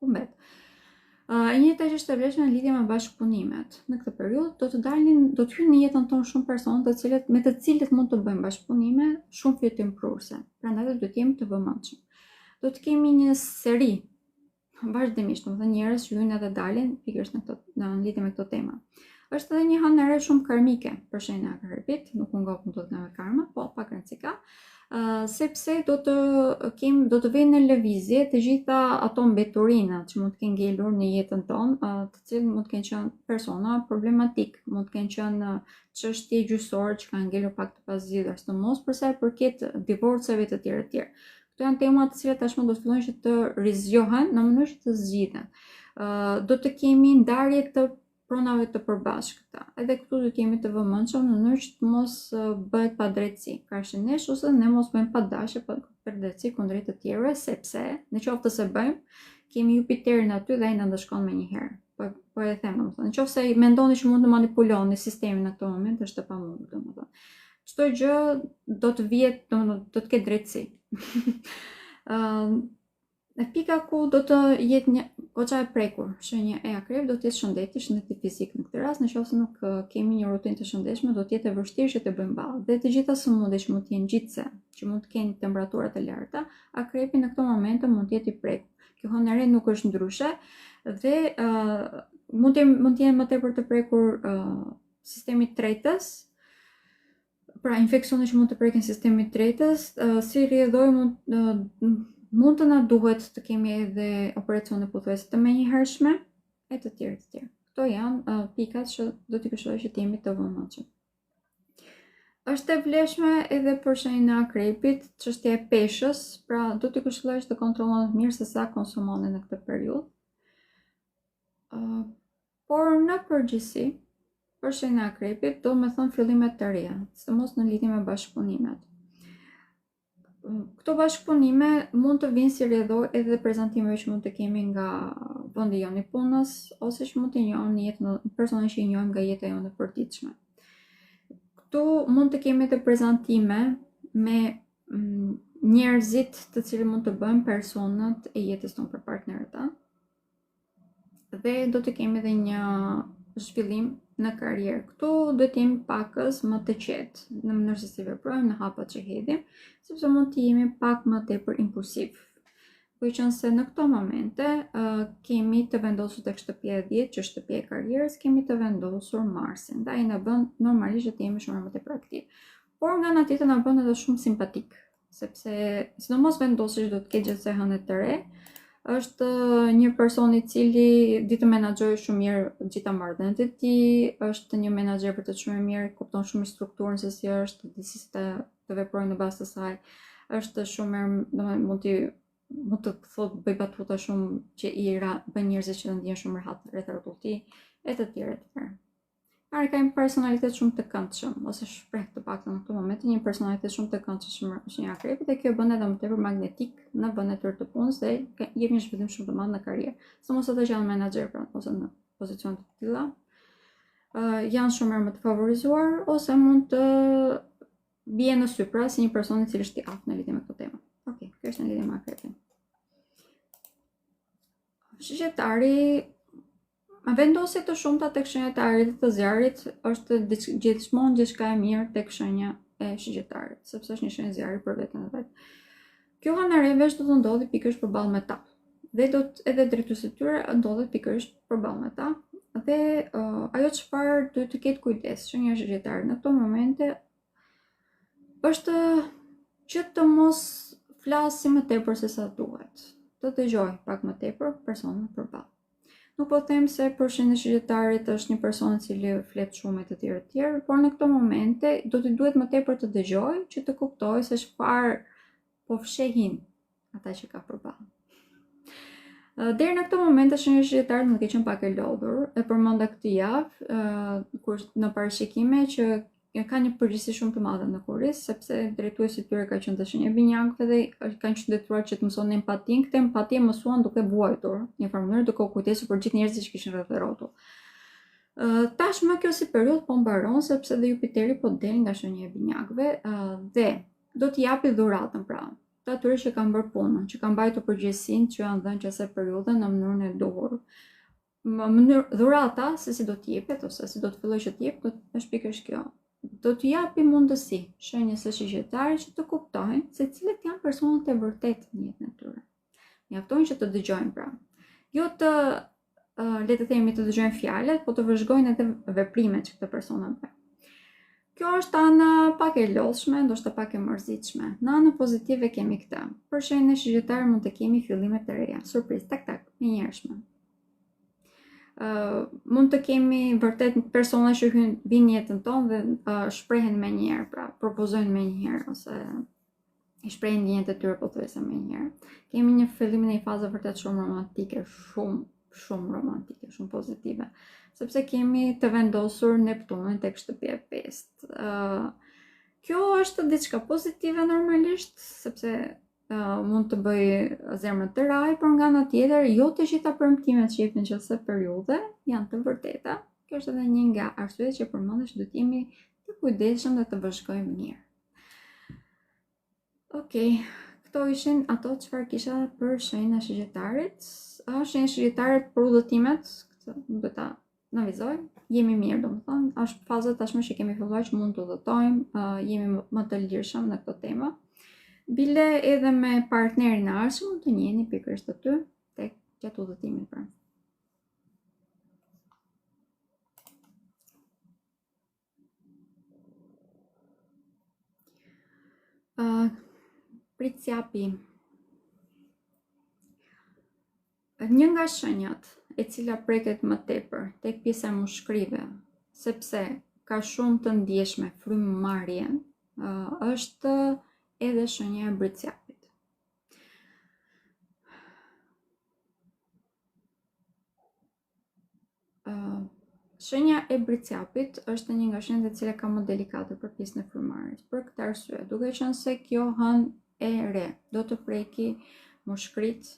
Speaker 1: humbet. E njëjta gjë është e vlefshme në lidhje me bashkëpunimet. Në këtë periudhë do të dalin, do të hyjnë në jetën tonë shumë persona të cilët me të cilët mund të bëjmë bashkëpunime shumë fitimprurëse. Prandaj do të jemi të vëmendshëm. Do të kemi një seri vazhdimisht, domethënë njerëz që hyjnë edhe dalin pikërisht në këto në lidhje me këto tema. Është edhe një hënë e re shumë karmike për shenjën e akrepit, nuk u ngopëm dot nga karma, po pak rëndësi ka. Uh, sepse do të kem do të vënë në lëvizje të gjitha ato mbeturina që mund të kenë ngelur në jetën tonë, uh, të cilët mund të kenë qenë persona problematik, mund të kenë qenë çështje gjyqësore që kanë ngelur pak të pazgjidhura, sidomos për sa i përket divorceve të tjera të tjera. Këto janë tema të cilat tashmë do të fillojnë që të rizgjohen në mënyrë që të zgjidhen. Uh, do të kemi ndarje të pronave të përbashkëta. Edhe këtu duhet të jemi të vëmendshëm në mënyrë që të mos bëhet padrejtësi karshi nesh ose ne mos bëjmë pa dashje padrejtësi kundrejt të tjerëve, sepse në qoftë se bëjmë, kemi Jupiterin aty dhe ai na ndëshkon menjëherë. Po po e them domethënë, në qoftë se mendoni që mund të manipuloni sistemin në këtë moment është e pamundur domethënë. Çdo gjë do të vihet, domethënë do të ketë drejtësi. Ëm uh, Në pika ku do të jetë një goxha e prekur, shenja e akrepit do të jetë shëndeti, shëndeti fizik në këtë rast, në qoftë se nuk kemi një rutinë të shëndetshme, do të jetë e vështirë që të bëjmë ballë. Dhe të gjitha sëmundjet që mund të jenë ngjitëse, që mund të kenë temperatura të larta, akrepi në këto momente mund të jetë i prekur. Kjo hënë e re nuk është ndryshe dhe uh, mund të mund të jenë më tepër të prekur uh, sistemi tretës, Pra infeksione që mund të prekin sistemin tretës, si rrjedhojë mund mund të na duhet të kemi edhe operacione pothuajse të menjëhershme e të tjerë të tjerë. Këto janë uh, pikat që do t'i këshilloj që të jemi të vëmendshëm. Është e vlefshme edhe për shenjën e akrepit, çështja e peshës, pra do t'i këshilloj që të kontrolloni mirë se sa konsumoni në këtë periudhë. Uh, Por në përgjithësi, për shenjën e akrepit, do me thënë fillime të reja, sidomos në lidhje me bashkëpunimet. Këto bashkëpunime mund të vinë si rrjedhojë edhe prezantimeve që mund të kemi nga vendi jonë i punës ose që mund të njohim në jetën persona që i njohim nga jeta jonë e përditshme. Këtu mund të kemi edhe prezantime me mm, njerëzit të cilët mund të bëhen personat e jetës tonë për partnerët tanë. dhe do të kemi edhe një zhvillim në karrierë. Këtu duhet të jemi pakëz më të qetë në mënyrën se si veprojmë, në hapat që hedhim, sepse mund të jemi pak më tepër impulsiv. Duke qenë se në këto momente uh, kemi të vendosur tek shtëpia e 10, që është shtëpia e karrierës, kemi të vendosur Marsin. Dhe ai na bën normalisht që të jemi shumë më tepër aktiv. Por nga ana tjetër na bën edhe shumë simpatik sepse sidomos vendosja që do të ketë gjatë kësaj hëne të re, është një person i cili di të menaxhojë shumë mirë të gjitha marrëdhëniet e tij, është një menaxher vërtet shumë i mirë, kupton shumë strukturën se si është, di si të, të veprojë në bazë të saj. Është shumë mirë, domethënë mund të mund të thotë bëj batuta shumë që i ra, bën njerëzit që të ndihen shumë rehat rreth rrotull tij, e të tjerë e të tjerë. Ai ka një personalitet shumë të këndshëm, ose shpreh të paktën në këtë moment një personalitet shumë të këndshëm shenja e akrepit dhe kjo bën edhe më tepër magnetik në vendin e tyre të punës dhe jep një zhvillim shumë të madh në karrierë. Sidomos ata që janë menaxher pra, ose në pozicione të tilla, uh, janë shumë herë më të favorizuar ose mund të bien në sy pra si një person i cili është i aftë në lidhje me këto tema. Okej, okay, kjo është në lidhje me akrepin. Shigjetari Vendosje të shumta tek shenjat e ajrit dhe të zjarrit është gjithmonë gjithçka e mirë tek shenja e shigjetarit, sepse është një shenjë zjarri për veten e vet. Kjo hënë e re veç do të ndodhi pikërisht përballë me ta. Dhe do të edhe drejtuesi i tyre ndodhet pikërisht përballë me ta. Dhe uh, ajo çfarë duhet të ketë kujdes shenja e shigjetarit në këto momente është që të mos flasim më tepër se sa duhet. Të dëgjojë pak më tepër personin përballë. Nuk po them se për shenjën e Shigjetarit është një person i cili flet shumë e të tjerë të tjerë, por në këto momente do t'i duhet më tepër të dëgjojë që të kuptojë se çfarë po fshehin ata që ka përballë. Deri në këto momente shenja e Shigjetarit mund të ketë qenë pak e lodhur. E përmenda këtë javë, kur në parashikime që e ka një përgjegjësi shumë të madhe në kurriz, sepse drejtuesi i tyre ka qenë te shenja e binjakëve dhe kanë qenë detyruar që të mësonin empatinë. Këtë empati e mësuan duke vuajtur, në një farë mënyrë duke u kujdesur për gjithë njerëzit që kishin rreth e rrotull. Tashmë kjo si periudhë po mbaron sepse dhe Jupiteri po del nga shenja e binjakëve dhe do t'i japi dhuratën pra të atyre që kanë bërë punën, që kanë mbajtur përgjegjësinë që janë dhënë gjatë asaj periudhe në mënyrën e duhur. Më mënyrë dhurata se si do të jepet ose si do të fillojë që të jepet, është pikërisht kjo. Do të japi mundësi shenjës së Shigjetarit që të kuptojnë se cilët janë personat e vërtetë në jetën e tyre. Mjafton që të dëgjojnë pra. Jo të uh, le të themi të dëgjojnë fjalët, po të vëzhgojnë edhe veprimet që këto persona bëjnë. Kjo është ana pak e lodhshme, ndoshta pak e mërzitshme. Në anën pozitive kemi këtë. Për shenjën e Shigjetarit mund të kemi fillime të reja, surprizë, tak tak, menjëhershme. Uh, mund të kemi vërtet persona që hyjnë vijnë në jetën tonë dhe uh, shprehen menjëherë, pra propozojnë menjëherë ose i shprehin ndjenjat e tyre pothuajse menjëherë. Kemi një fillim në një fazë vërtet shumë romantike, shumë shumë romantike, shumë pozitive, sepse kemi të vendosur Neptunin tek shtëpia e pestë. Uh, kjo është diçka pozitive normalisht, sepse uh, mund të bëjë zemrën të rrahë, por nga ana tjetër, jo të gjitha premtimet që jepen gjatë kësaj periudhe janë të vërteta. Kjo është edhe një nga arsyet që përmenda që duhet jemi të kujdesshëm dhe të vëzhgojmë mirë. Okej, këto ishin ato çfarë kisha për shenjën e Shigjetarit. Shenja e Shigjetarit për udhëtimet, këtë do ta nënvizoj. Jemi mirë, domethënë, është faza tashmë që kemi filluar që mund të udhëtojmë, uh, jemi më të lirshëm në këto tema. Bile edhe me partnerin e ardhshëm mund të njiheni pikërisht aty tek gjatë udhëtimit pra. Uh, Bricjapi. Një nga shenjat e cila preket më tepër tek pjesa e mushkërive, sepse ka shumë të ndjeshme frymëmarrjen, uh, është edhe shenja e Bricjapit. Shenja e Bricjapit është një nga shenjat e cila ka më delikate për pjesën e frymëmarrjes. Për këtë arsye, duke qenë se kjo hënë e re do të preki mushkëritë,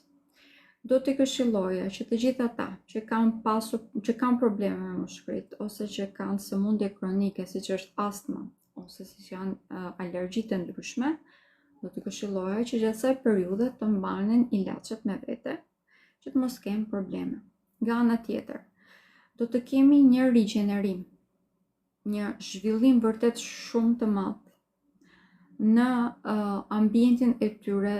Speaker 1: do t'i këshilloja që të gjithë ata që kanë pasur që kanë probleme me mushkëritë ose që kanë sëmundje kronike siç është astma ose siç janë uh, alergjitë e ndryshme, do t'i këshilloja që gjatë kësaj periudhe të mbanin ilaçet me vete që të mos kenë probleme. Nga ana tjetër, do të kemi një rigjenerim, një zhvillim vërtet shumë të madh në uh, ambientin e tyre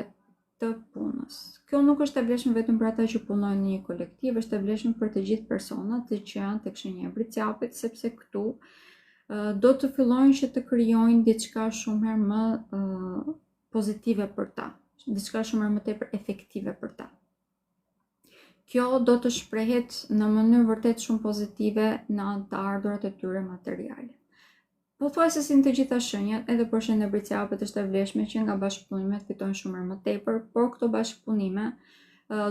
Speaker 1: të punës. Kjo nuk është e vlefshme vetëm për ata që punojnë në një kolektiv, është e vlefshme për të gjithë personat që janë tek shenja e Bricjapit, sepse këtu uh, do të fillojnë që të krijojnë diçka shumë herë më uh, pozitive për ta, diçka shumë më tepër efektive për ta. Kjo do të shprehet në mënyrë vërtet shumë pozitive në të ardhurat e tyre materiale. Pothuajse si në të gjitha shenjat, edhe për shenjën e Bricjapit është e vlefshme që nga bashkëpunimet fitojnë shumë herë më tepër, por këto bashkëpunime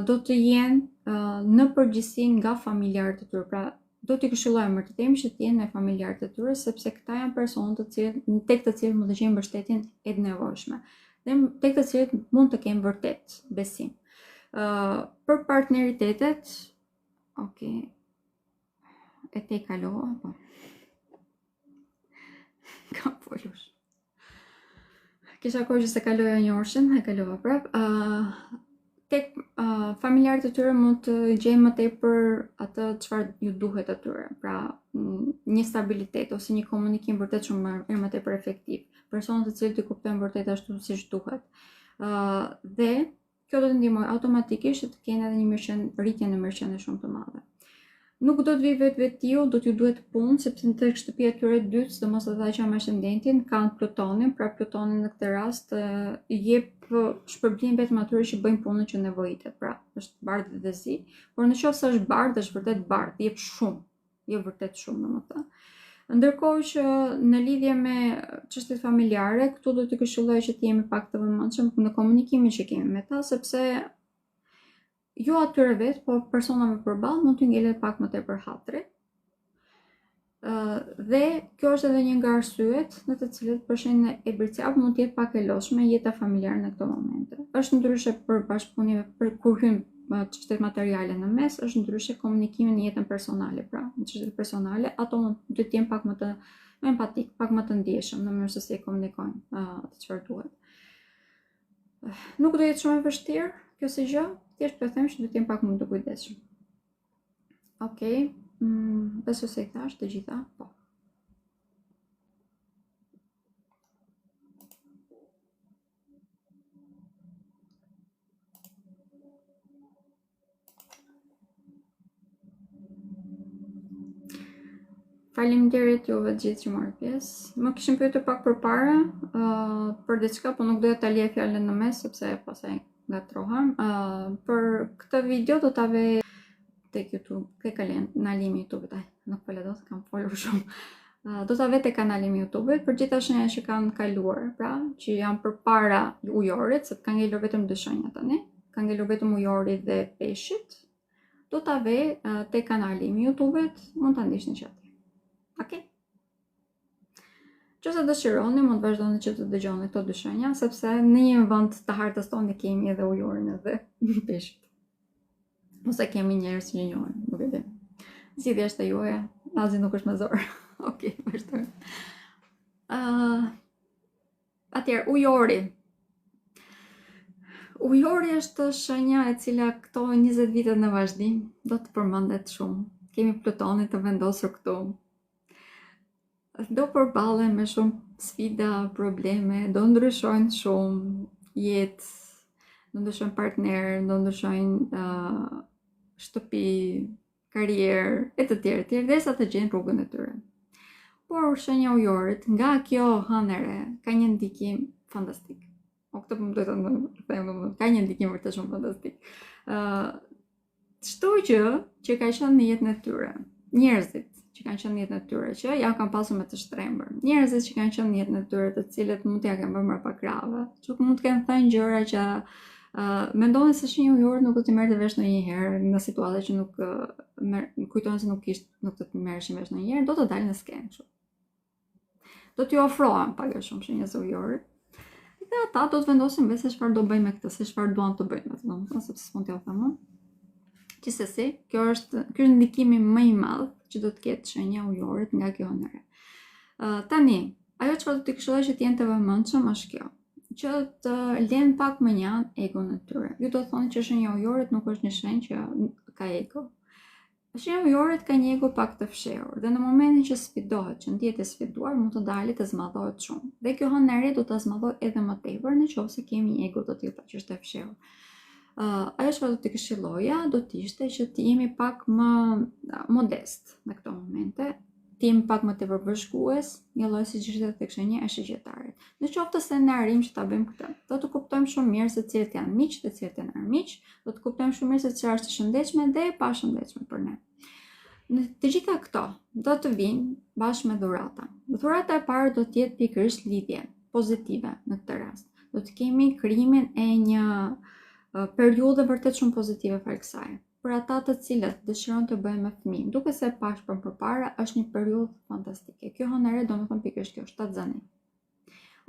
Speaker 1: do të jenë në përgjithësi nga familjarët e tyre. Pra, do t'i këshilloja më të themi që të jenë me familjarët e tyre sepse këta janë persona të cilët tek të cilët mund të gjejnë mbështetjen e nevojshme dhe tek të cilët mund të kenë vërtet besim. Ë uh, për partneritetet, ok. E tejkalova, po. Kam folur. Kisha kohë që s'e kaloja një orëshin, e kalova prap. Uh, tek uh, familjarët e tyre mund të gjejnë më tepër atë çfarë ju duhet atyre. Pra, një stabilitet ose një komunikim vërtet shumë më, më tepër efektiv. Persona të cilët i kuptojnë vërtet ashtu siç duhet. Uh, dhe Kjo do të ndihmojë automatikisht që të kenë edhe një mirëqenie, rritje në mirëqenie shumë të madhe. Nuk do të vijë vetvetiu, do t'ju duhet punë, sepse në tek shtëpia e tyre e dytë, sidomos ata që janë me ascendentin, kanë Plutonin, pra Plutoni në këtë rast i jep shpërblim vetëm atyre që bëjnë punën që nevojitet, pra është bardhë dhe zi, por në qoftë se është bardhë, është vërtet bardhë, jep shumë, jep vërtet shumë, domethënë. Ndërkohë që në lidhje me çështjet familjare, këtu do të këshilloj që të jemi pak të vëmendshëm në komunikimin që kemi me ta, sepse jo atyre vetë, po personave përballë mund t'ju ngelet pak më tepër hatri. Dhe kjo është edhe një nga arsyet në të cilët për shenjën e Bricjapit mund të jetë pak e lodhshme jeta familjare në këto momente. Është ndryshe për bashkëpunime për kur hyn çështjet materiale në mes, është ndryshe komunikimi në jetën personale, pra në çështjet personale ato mund të jenë pak më të më empatik, pak më të ndjeshëm në mënyrën se si e komunikojnë uh, atë çfarë duhet. Nuk do jetë shumë e vështirë kjo si gjë, thjesht po them që duhet të jem pak më të kujdesshëm. Okej, okay. mm, besoj se i thashë të gjitha, po. Faleminderit juve të gjithë që morët pjesë. Më kishin pyetur pak përpara uh, për diçka, po nuk doja ta lija fjalën në mes sepse pastaj ngatërrohem. Uh, për këtë video do ta vë tek YouTube, te kanali im i YouTube-it. Ai, nuk po dot, kam folur shumë. Uh, do ta vë te kanali im i YouTube-it për gjitha shenjat që kanë kaluar, pra, që janë përpara ujorit, se kanë ngelur vetëm dy shenja tani. Kanë ngelur vetëm ujori dhe peshqit. Do ta vë uh, te kanali im i YouTube-it, mund ta ndiqni që aty. Okej. Okay? Qoftë se dëshironi, mund të vazhdoni që të dëgjoni këto dy shenja, sepse në një vend të hartës tonë kemi edhe ujorin edhe peshqit. Ose kemi njerëz që njohim, nuk e di. Zgjidhja është e juaja, asgjë nuk është me zor. Okej, okay, vazhdojmë. Uh, atëherë, ujori. Ujori është shenja e cila këto 20 vite në vazhdim do të përmendet shumë. Kemi Plutonin të vendosur këtu. Do përballen me shumë sfida, probleme, do ndryshojnë shumë jetë, do ndryshojnë partner, do ndryshojnë uh, shtëpi, karrierë e të tjerë, të tjerë, derisa të gjejnë rrugën e tyre. Por shenja e ujorit nga kjo hënë e re ka një ndikim fantastik. O këtë po më duhet të them, domethënë, ka një ndikim vërtet shumë fantastik. Ë uh, çdo gjë që ka qenë në jetën e tyre, njerëzit që kanë qenë në jetën e tyre, që ja kanë pasur me të shtrembër, njerëzit që kanë qenë në jetën e tyre, të cilët mund t'ia kenë bërë mbrapa krahëve, që mund të kenë thënë gjëra që uh, mendonin se shenja e ujorit nuk do t'i merrte vesh ndonjëherë në situata që nuk uh, mer, kujtonin se nuk ishte nuk do të merreshin vesh ndonjëherë, do të dalin në skenë kështu. Do t'ju ofrohen pak a shumë shenjës së ujorit. Dhe ata do të vendosin vetë se çfarë do bëjnë me këtë, se çfarë duan të bëjnë me të, domethënë sepse s'mund t'jua them unë. Gjithsesi, kjo është ky është ndikimi më i madh që do të ketë shenja e ujorit nga kjo hënë e re. Uh, tani, ajo çfarë do t'i këshilloj që të jenë të vëmendshëm është kjo që të lënë pak mënjanë egon e tyre. Ju do thoni që shenja e ujorit nuk është një shenjë që ka ego. Shenja e ujorit ka një ego pak të fshehur dhe në momentin që sfidohet, që ndihet e sfiduar, mund të dalë të zmadhohet shumë. Dhe kjo hënë e re do ta zmadhojë edhe më tepër në qoftë se kemi një ego të tillë pra që është e fshehur. Uh, ajo çfarë do të këshilloja do të ishte që të jemi pak më modest në këto momente, të jemi pak më tepër vëzhgues, njëlloj siç ishte tek shenja e shigjetarit. Në qoftë se ne arrijmë që ta bëjmë këtë, do të kuptojmë shumë mirë se cilët janë miq dhe cilët janë armiq, do të kuptojmë shumë mirë se çfarë është e shëndetshme dhe e pashëndetshme për ne. Në të gjitha këto do të vijnë bashkë me dhurata. Dhurata e parë do të jetë pikërisht lidhje pozitive në këtë rast. Do të kemi krijimin e një periudhe vërtet shumë pozitive falë kësaj. Për ata të cilët dëshirojnë të bëhen me fëmijë, duke se pashë për përpara është një periudhë fantastike. Kjo hënë e re domethënë pikërisht kjo, shtatzëni.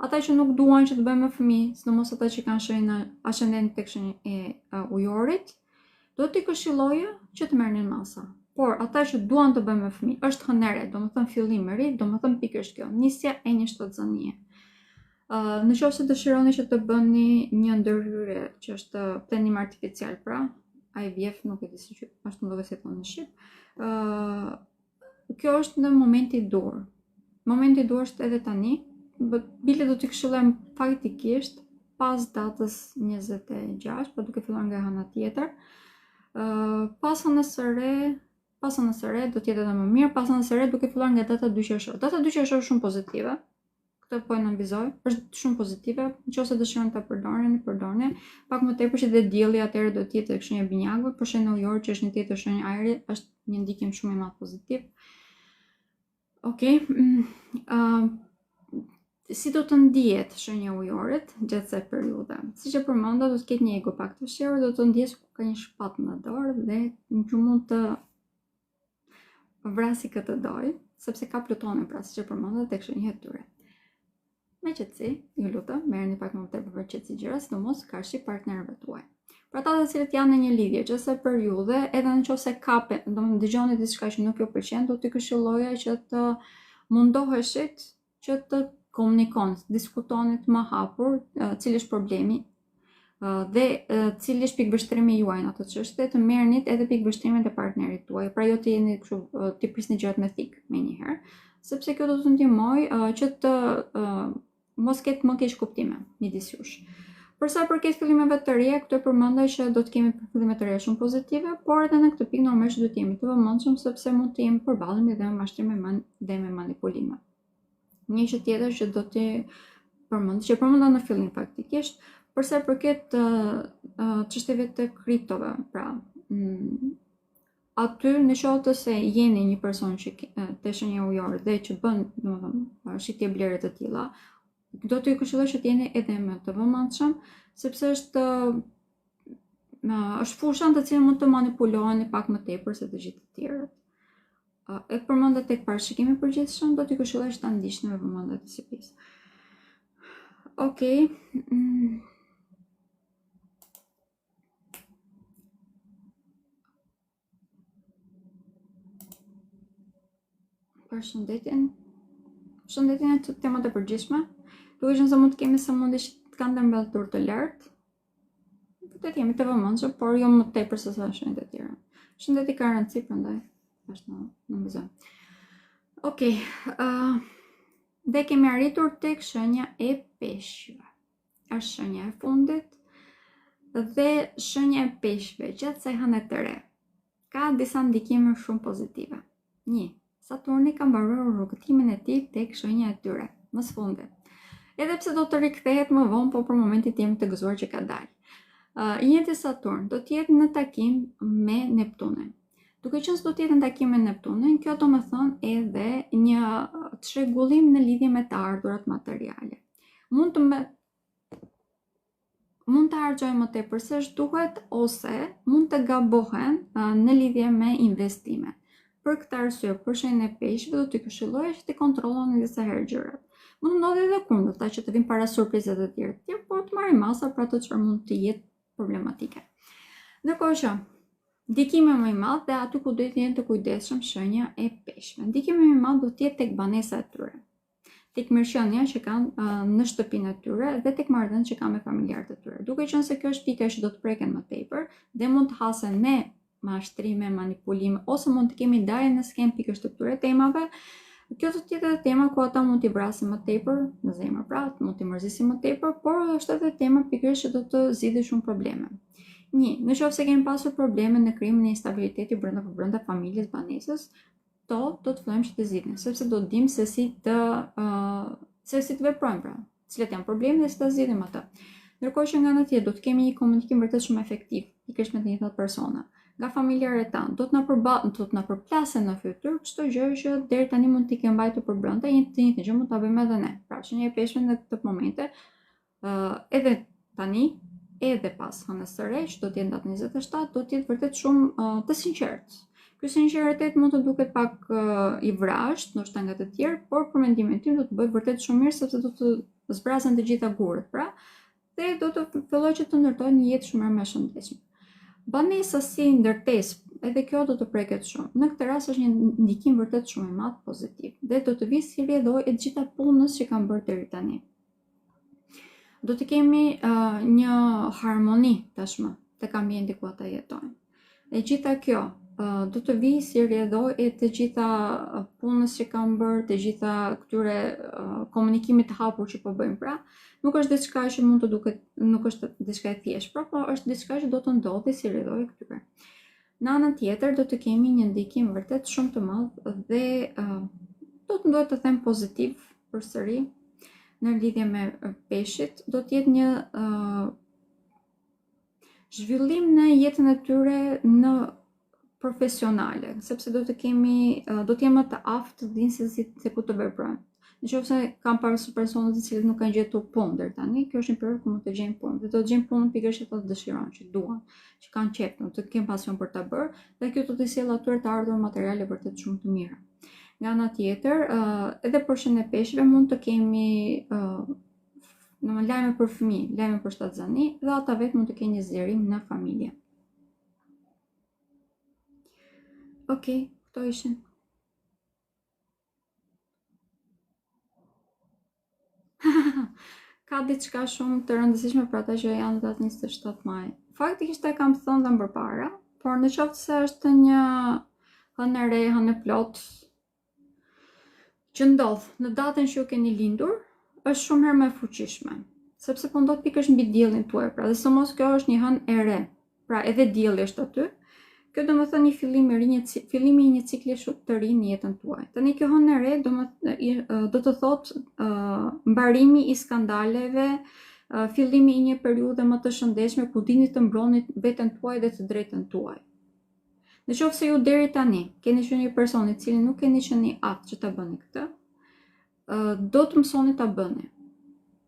Speaker 1: Ata që nuk duan që të bëhen me fëmijë, sidomos ata që kanë shenjën ascendent tek shenja e ujorit, do t'i këshilloja që të merrnin masa. Por ata që duan të bëhen me fëmijë, është hënë e re, domethënë fillim i ri, domethënë pikërisht kjo, nisja e një shtatzënie. Uh, në qoftë se dëshironi që të bëni një ndërhyrje që është plehnim artificial, pra, IVF nuk e di si që është më duket si thonë në shqip. Uh, kjo është në momenti i duhur. Momenti i duhur është edhe tani, bile do t'i këshilloj faktikisht pas datës 26, po duke filluar nga hëna tjetër. Uh, pas hënës së re. Pas hënës së re do të jetë edhe më mirë, pas hënës së re duke filluar nga data 2 qershor. Data 2 qershor është shumë pozitive. Këtë po e nënvizoj, është shumë pozitive, nëse dëshironi ta përdorni, përdorni. Pak më tepër që dhe dielli atëherë do të jetë tek shenja e binjakëve, për shenjën e ujorë që është një tjetër shenjë ajri, është një ndikim shumë i madh pozitiv. Okej. Okay. Mm, uh, si do të ndihet shenja e ujorit gjatë kësaj periudhe? Siç e përmenda, do të ketë një ego pak të fshehur, do të ndihet sikur ka një shpatë në dorë dhe që mund të vrasi kë të dojë, sepse ka Plutonin, pra siç e përmenda tek shenja e tyre. Me qetësi, ju lutem, merrni pak më tepër për qetësi gjëra, sidomos karshi partnerëve tuaj. Për ata të cilët janë në një lidhje, gjatë kësaj periudhe, edhe në qoftë se kape, do të dëgjoni diçka që nuk ju pëlqen, do t'ju këshilloja që të mundoheshit që të komunikonit, diskutonit më hapur cili është problemi dhe cili është pikëvështrimi juaj në atë çështje, të merrnit edhe pikëvështrimin e partnerit tuaj. Pra jo të jeni kështu t'i prisni gjërat me thikë menjëherë, sepse kjo do të ndihmojë që të mos ketë më keqkuptime midis jush. Për sa i përket fillimeve të reja, këtu e përmenda që do të kemi fillime të reja shumë pozitive, por edhe në këtë pikë normalisht duhet të jemi të vëmendshëm sepse mund të jemi përballemi dhe me mashtrime dhe me manipulime. Një gjë tjetër që do të përmend, që përmenda në fillim faktikisht, për sa i përket çështjeve të kriptove, pra mm, aty në qoftë se jeni një person që te shenja ujore dhe që bën, domethënë, shitje blerje të tilla, do t'ju këshilloj që të jeni edhe më të vëmendshëm, sepse është është fusha në të cilën mund të manipuloheni pak më tepër se të gjithë të tjerët. E përmenda tek parashikimi i përgjithshëm, do t'ju këshilloj që ta ndiqni me vëmendje atë si pjesë. Okej. Mm. Për shëndetin, shëndetin e të temat e përgjithshme, duke qenë se mund të kemi sëmundje që kanë temperaturë të lartë, do të jemi të vëmendshëm, por jo më tepër se sa shenjat e tjera. Shëndeti ka rëndësi, prandaj është në nënvizoj. Okej, okay, uh, dhe kemi arritur tek shenja e peshqve. Është shenja e fundit dhe shenja e peshqve gjatë kësaj hëne të re. Ka disa ndikime shumë pozitive. 1. Saturni ka mbaruar rrugëtimin e tij tek shenja e tyre, më së fundi. Edhe pse do të rikthehet më vonë, po për momentin jemi të gëzuar që ka dalë. Uh, i njëjti Saturn do të jetë në takim me Neptunin. Duke qenë se do të jetë në takim me Neptunin, kjo do me thënë edhe një çrregullim në lidhje me të ardhurat materiale. Mund të me, mund të harxhojnë më tepër se ç'duhet ose mund të gabohen në lidhje me investime. Për këtë arsye, për shenjën e peshqve do t'ju këshilloja që të kontrolloni disa herë gjërat. Mund të ndodhë edhe kundërta që të vinë para surprizat e tjera të tjera, por të marrim masa për ato çfarë mund të jetë problematike. Ndërkohë që ndikimi më i madh dhe aty ku duhet të jenë të kujdesshëm shenja e peshqve. Ndikimi më i madh do të jetë tek banesa e tyre. tek mirëqenia që kanë në shtëpinë e tyre dhe tek marrëdhëniet që kanë me familjarët e tyre. Duke qenë se kjo është pika që do të preken më tepër dhe mund të hasen me mashtrime, manipulime ose mund të kemi dalje në skenë pikërisht të këtyre temave, kjo do të jetë edhe tema ku ata mund t'i vrasin më tepër në zemër, pra mund t'i mërzisin më tepër, por është edhe tema pikërisht që do të zgjidhë shumë probleme. Një, në qoftë se kemi pasur probleme në krijimin e një stabiliteti brenda për brenda familjes, banesës, to do të fillojmë që të zgjidhim, sepse do të dimë se si të uh, se si të veprojmë pra, cilat janë problemet dhe si ta zgjidhim atë. Ndërkohë që nga ana tjetër do të kemi një komunikim vërtet shumë efektiv, pikërisht me të njëjtat persona. Nga familjarët tanë, do të na përba, do të na përplasen në fytyrë çdo gjë që deri tani mund t'i kemë mbajtur për brenda, një të njëjtën gjë mund ta bëjmë edhe ne. Pra, shenja e peshqve në këtë momente edhe tani, edhe pas hënës së re, që do të jetë datë 27, do të jetë vërtet shumë uh, të sinqertë. Ky sinqeritet mund të duket pak uh, i vrazhdë, ndoshta nga të tjerë, por për mendimin tim do të bëjë vërtet shumë mirë sepse do të zbrazen të gjitha gurët, pra, dhe do të fillojë që të ndërtojë një jetë shumë më e shëndetshme. Banesa si ndërtesë, edhe kjo do të preket shumë. Në këtë rast është një ndikim vërtet shumë i madh pozitiv dhe do të vijë si rrjedhojë e të gjitha punës që kanë bërë deri tani. Do të kemi uh, një harmoni tashmë tek ambienti ku ata jetojnë. E gjitha kjo uh, do të vijë si rrjedhojë e të gjitha punës që kanë bërë, të gjitha këtyre uh, komunikimit të hapur që po bëjmë pra, nuk është diçka që mund të duket, nuk është diçka e thjeshtë, pra, po është diçka që do të ndodhi si rrjedhojë e këtyre. Në anën tjetër do të kemi një ndikim vërtet shumë të madh dhe uh, do të duhet të them pozitiv përsëri në lidhje me peshqit, do të jetë një uh, zhvillim në jetën e tyre në profesionale, sepse do të kemi do të jenë më të aftë të dinë se si se ku të veprojnë. Në qoftë se kam pasur persona të cilët nuk kanë gjetur punë deri tani, kjo është një periudhë ku mund të gjejnë punë dhe do të gjejnë punë pikërisht ato të dëshirojnë, që duan, që kanë qejf, do të kenë pasion për ta bërë dhe kjo do t'i sjellë atyre të ardhura materiale vërtet shumë të mira. Nga ana tjetër, edhe për shenjën e peshqve mund të kemi në lajme për fëmijë, lajme për shtatzani dhe ata vetë mund të kenë një zgjerim në familje. Ok, këto ishin. Ka diçka shumë të rëndësishme për ata që janë datë 27 maj. Faktikisht e kam thënë dhe më përpara, por në qoftë se është një hënë e re, hënë e plotë, që ndodh në datën që ju keni lindur, është shumë herë më e fuqishme, sepse po ndodh pikërisht mbi diellin tuaj, pra dhe sidomos kjo është një hënë e re. Pra edhe dielli është aty. Kjo do të thotë një fillim i ri, një fillimi i një cikli shumë të ri në jetën tuaj. Tani kjo hënë e re do më do të thotë uh, mbarimi i skandaleve, uh, fillimi i një periudhe më të shëndetshme ku dini të mbroni veten tuaj dhe të drejtën tuaj. Në qoftë se ju deri tani keni qenë një person i cili nuk keni qenë i aftë që ta bëni këtë, do të mësoni ta bëni.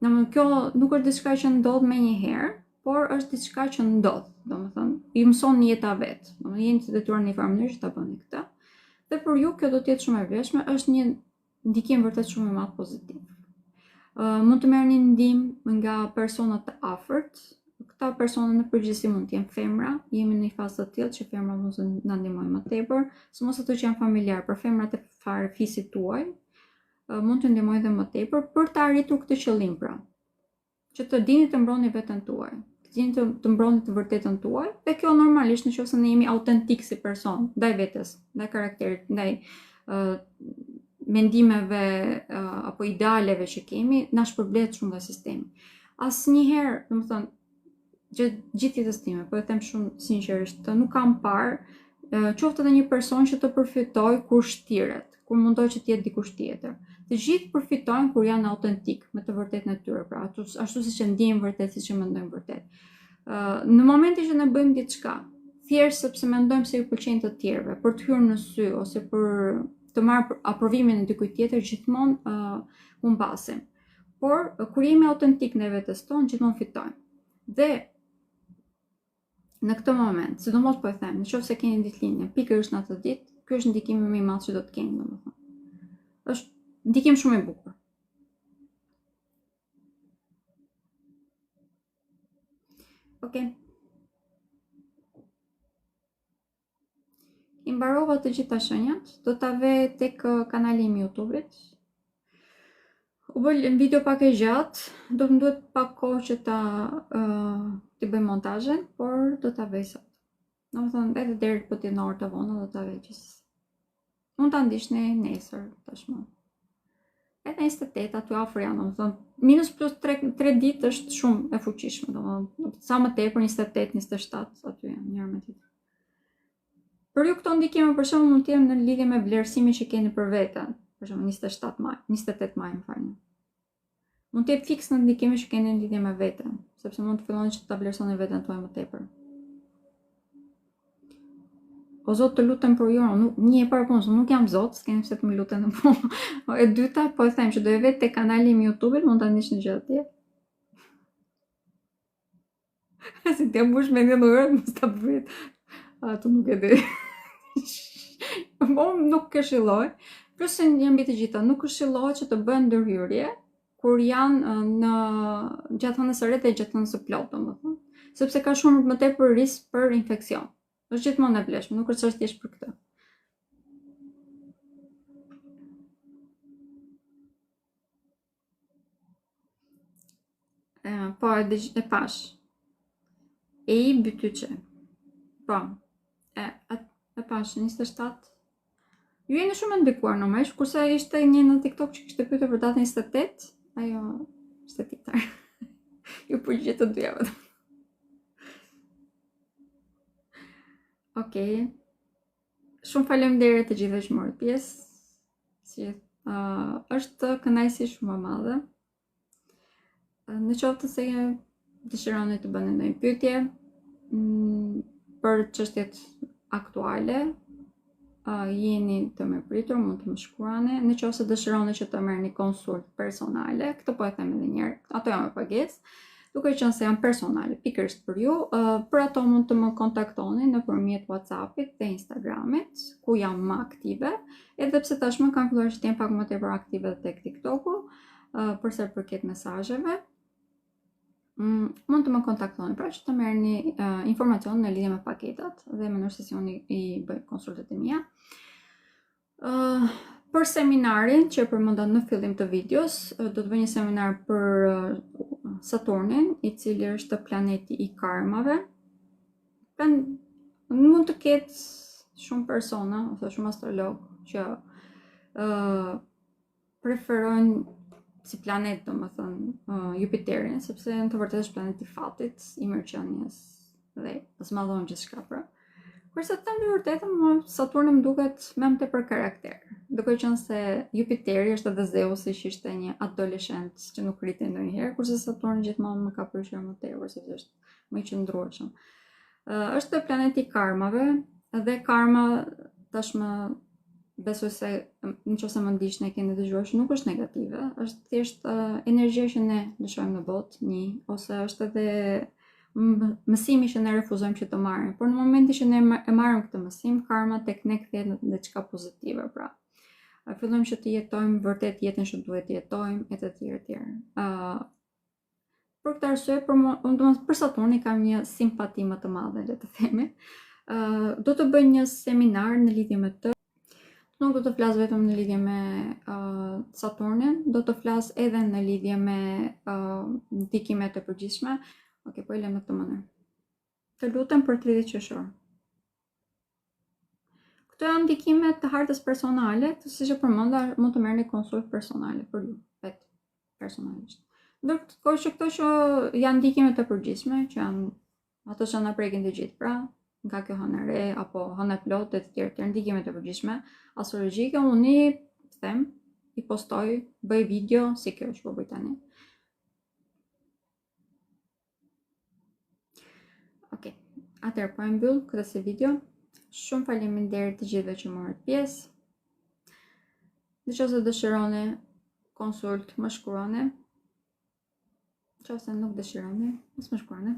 Speaker 1: Domethënë kjo nuk është diçka që ndodh menjëherë, por është diçka që ndodh, domethënë, ju mëson jeta vetë, domethënë jeni të detyruar në një farë mënyrë që ta bëni këtë. Dhe për ju kjo do të jetë shumë e vlefshme, është një ndikim vërtet shumë i madh pozitiv. Uh, mund të merrni ndihmë nga persona të afërt. Këta persona në përgjithësi mund të jenë femra, jemi në një fazë të tillë që femra mund të na ndihmojnë më tepër, sidomos ato që janë familjar, për femrat e farefisit tuaj, uh, mund të ndihmojnë dhe më tepër për të arritur këtë qëllim pra. që të dini të mbroni veten tuaj, të dini të, të mbroni të vërtetën tuaj, dhe kjo normalisht në qoftë se ne jemi autentik si person, ndaj vetes, ndaj karakterit, ndaj uh, mendimeve uh, apo idealeve që kemi, na shpërblehet shumë nga sistemi. Asnjëherë, domethënë, gjatë gjithë jetës time, po e them shumë sinqerisht, nuk kam parë qoftë edhe një person që të përfitojë kur shtiret, kur mundohet që të jetë dikush tjetër. Të gjithë përfitojnë kur janë autentik me të vërtetën e tyre, pra ashtu, ashtu siç e ndjejnë vërtet, siç e mendojnë vërtet. Uh, në momentin që ne bëjmë diçka, thjesht sepse mendojmë se ju pëlqejnë të tjerëve, për të hyrë në sy ose për të marrë aprovimin e dikujt tjetër, gjithmonë uh, humbasim. Por kur jemi autentik ndaj vetes tonë, gjithmonë fitojmë. Dhe në këtë moment, sidomos po e them, në qoftë se keni ditëlindjen, pikërisht në atë ditë, ky është ndikimi më i madh që do të keni, domethënë. Është ndikim shumë i bukur. Okej. Okay. I mbarova të gjitha shenjat, do ta ve tek kanali im i YouTube-it. U bë një video pak e gjatë, do të më duhet pak kohë që ta uh, të bëj montazhin, por do ta vej sot. Domethënë, edhe deri po të jetë në orë të vona, do ta vej gjithsesi. Mund ta ndiqni nesër tashmë. Edhe 28 aty afër janë, domethënë, minus plus 3 3 ditë është shumë e fuqishme, domethënë, sa më tepër 28, 27 aty janë njëra me tjetrën. Për ju këto ndikime për shembull mund të jenë në lidhje me vlerësimin që keni për veten, për shembull 27 maj, 28 maj, më falni. Mund të jetë fiks në ndikimin që keni në lidhje me veten, sepse mund të filloni që ta vlerësoni veten tuaj më tepër. O zot të lutem për jo, nuk një e para punës, nuk jam zot, s'keni pse të më luten po. E dyta, po e them që do e ve te kanali im i YouTube-it, mund ta ndiqni gjë atje. Si t'ia mbush mendjen në ujërat, mos ta bëj. Ato nuk e di. Po nuk këshilloj. Plus se një mbi të gjitha, nuk këshillohet që të bëhen ndërhyrje kur janë në gjatë hënës së re dhe gjatë hënës së plotë, domethënë, sepse ka shumë më tepër risk për infeksion. Është gjithmonë e vlefshme, nuk është thjesht për këtë. E, po, e, dëgj, e pash. E i bytyqe. Po, e, e, e pash, 27. Ju jeni shumë e ndikuar normalisht, kurse ishte një në TikTok që kishte pyetur për datën 28, ajo ishte tjetër. Ju përgjigjet të dyjave. Okej. Shumë faleminderit të gjithëve që morët pjesë. Si uh, është kënaqësi shumë e madhe. Në qoftë se dëshironi të bëni ndonjë pyetje mm, për çështjet aktuale, uh, jeni të mirëpritur, mund të më shkruani. Në qoftë se dëshironi që të merrni konsult personale, këtë po e them edhe një herë, ato janë me pagesë, duke qenë se janë personale, pikërisht për ju, uh, për ato mund të më kontaktoni nëpërmjet WhatsAppit dhe Instagramit, ku jam më aktive, edhe pse tashmë kam filluar që të jem pak më tepër aktive tek TikToku, për sa i përket mesazheve, mm, mund të më kontaktoni, pra që të merrni uh, informacion në lidhje me paketat dhe mënyrën se si unë i bëj konsultat e mia. Uh, për seminarin që e përmenda në fillim të videos, do të bëj një seminar për uh, Saturnin, i cili është planeti i karmave. Plan, mund të ketë shumë persona ose shumë astrologë që uh, preferojnë si planet, domethënë, uh, Jupiterin, sepse në të vërtetë është planeti i fatit, i mirëqenies dhe zmadhon gjithçka pra. Kurse të them të vërtetën, më Saturni më duket me më tepër karakter. Duke qenë se Jupiteri është edhe Zeusi që ishte një adoleshent që nuk rritej ndonjëherë, kurse Saturni gjithmonë më ka pëlqyer më tepër sepse është më i qëndrueshëm. Uh, është planeti i karmave dhe karma tashmë besoj se në qoftë se më ndiqni e keni dëgjuar që nuk është negative, është thjesht uh, energjia që ne lëshojmë në botë, një, ose është edhe mësimi që ne refuzojmë që të marrim. Por në momentin që ne e marrim këtë mësim, karma tek ne kthehet në diçka pozitive, pra. Fillojmë që të jetojmë vërtet jetën që duhet të jetojmë e të tjerë e tjerë. Uh, Për këtë arsye, për mua, unë domethënë për Saturnin kam një simpati më të madhe, le të themi. Ë uh, do të bëj një seminar në lidhje me të. Nuk do të flas vetëm në lidhje me uh, Saturnin, do të flas edhe në lidhje me uh, ndikimet e përgjithshme. Ok, po e lëmë në këtë mënyrë. Të lutem për 30 qershor. Këto janë ndikime të hartës personale, të siç e përmenda, mund të merrni konsult personale për ju, vetë, personalisht. Ndërkohë që këto që janë ndikime të përgjithshme, që janë ato që na prekin të gjithë, pra, nga kjo hënë e re apo hënë e plotë e të tjerë, të ndikime të përgjithshme astrologjike, unë i them, i postoj, bëj video si kjo që po bëj tani. Ok, atëherë po e mbyll këtë si video. Shumë faleminderit të gjithëve që morët pjesë. Në qoftë se dëshironi konsult, më shkruani. Në qoftë se nuk dëshironi, mos më shkruani.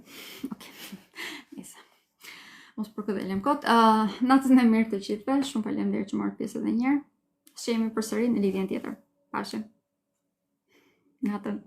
Speaker 1: Ok, nejse. Mos përkëdhelem kot. Uh, natën e mirë të gjithëve. Shumë faleminderit që morët pjesë edhe një herë. Shihemi përsëri në lidhjen tjetër. Pafshim. Natën.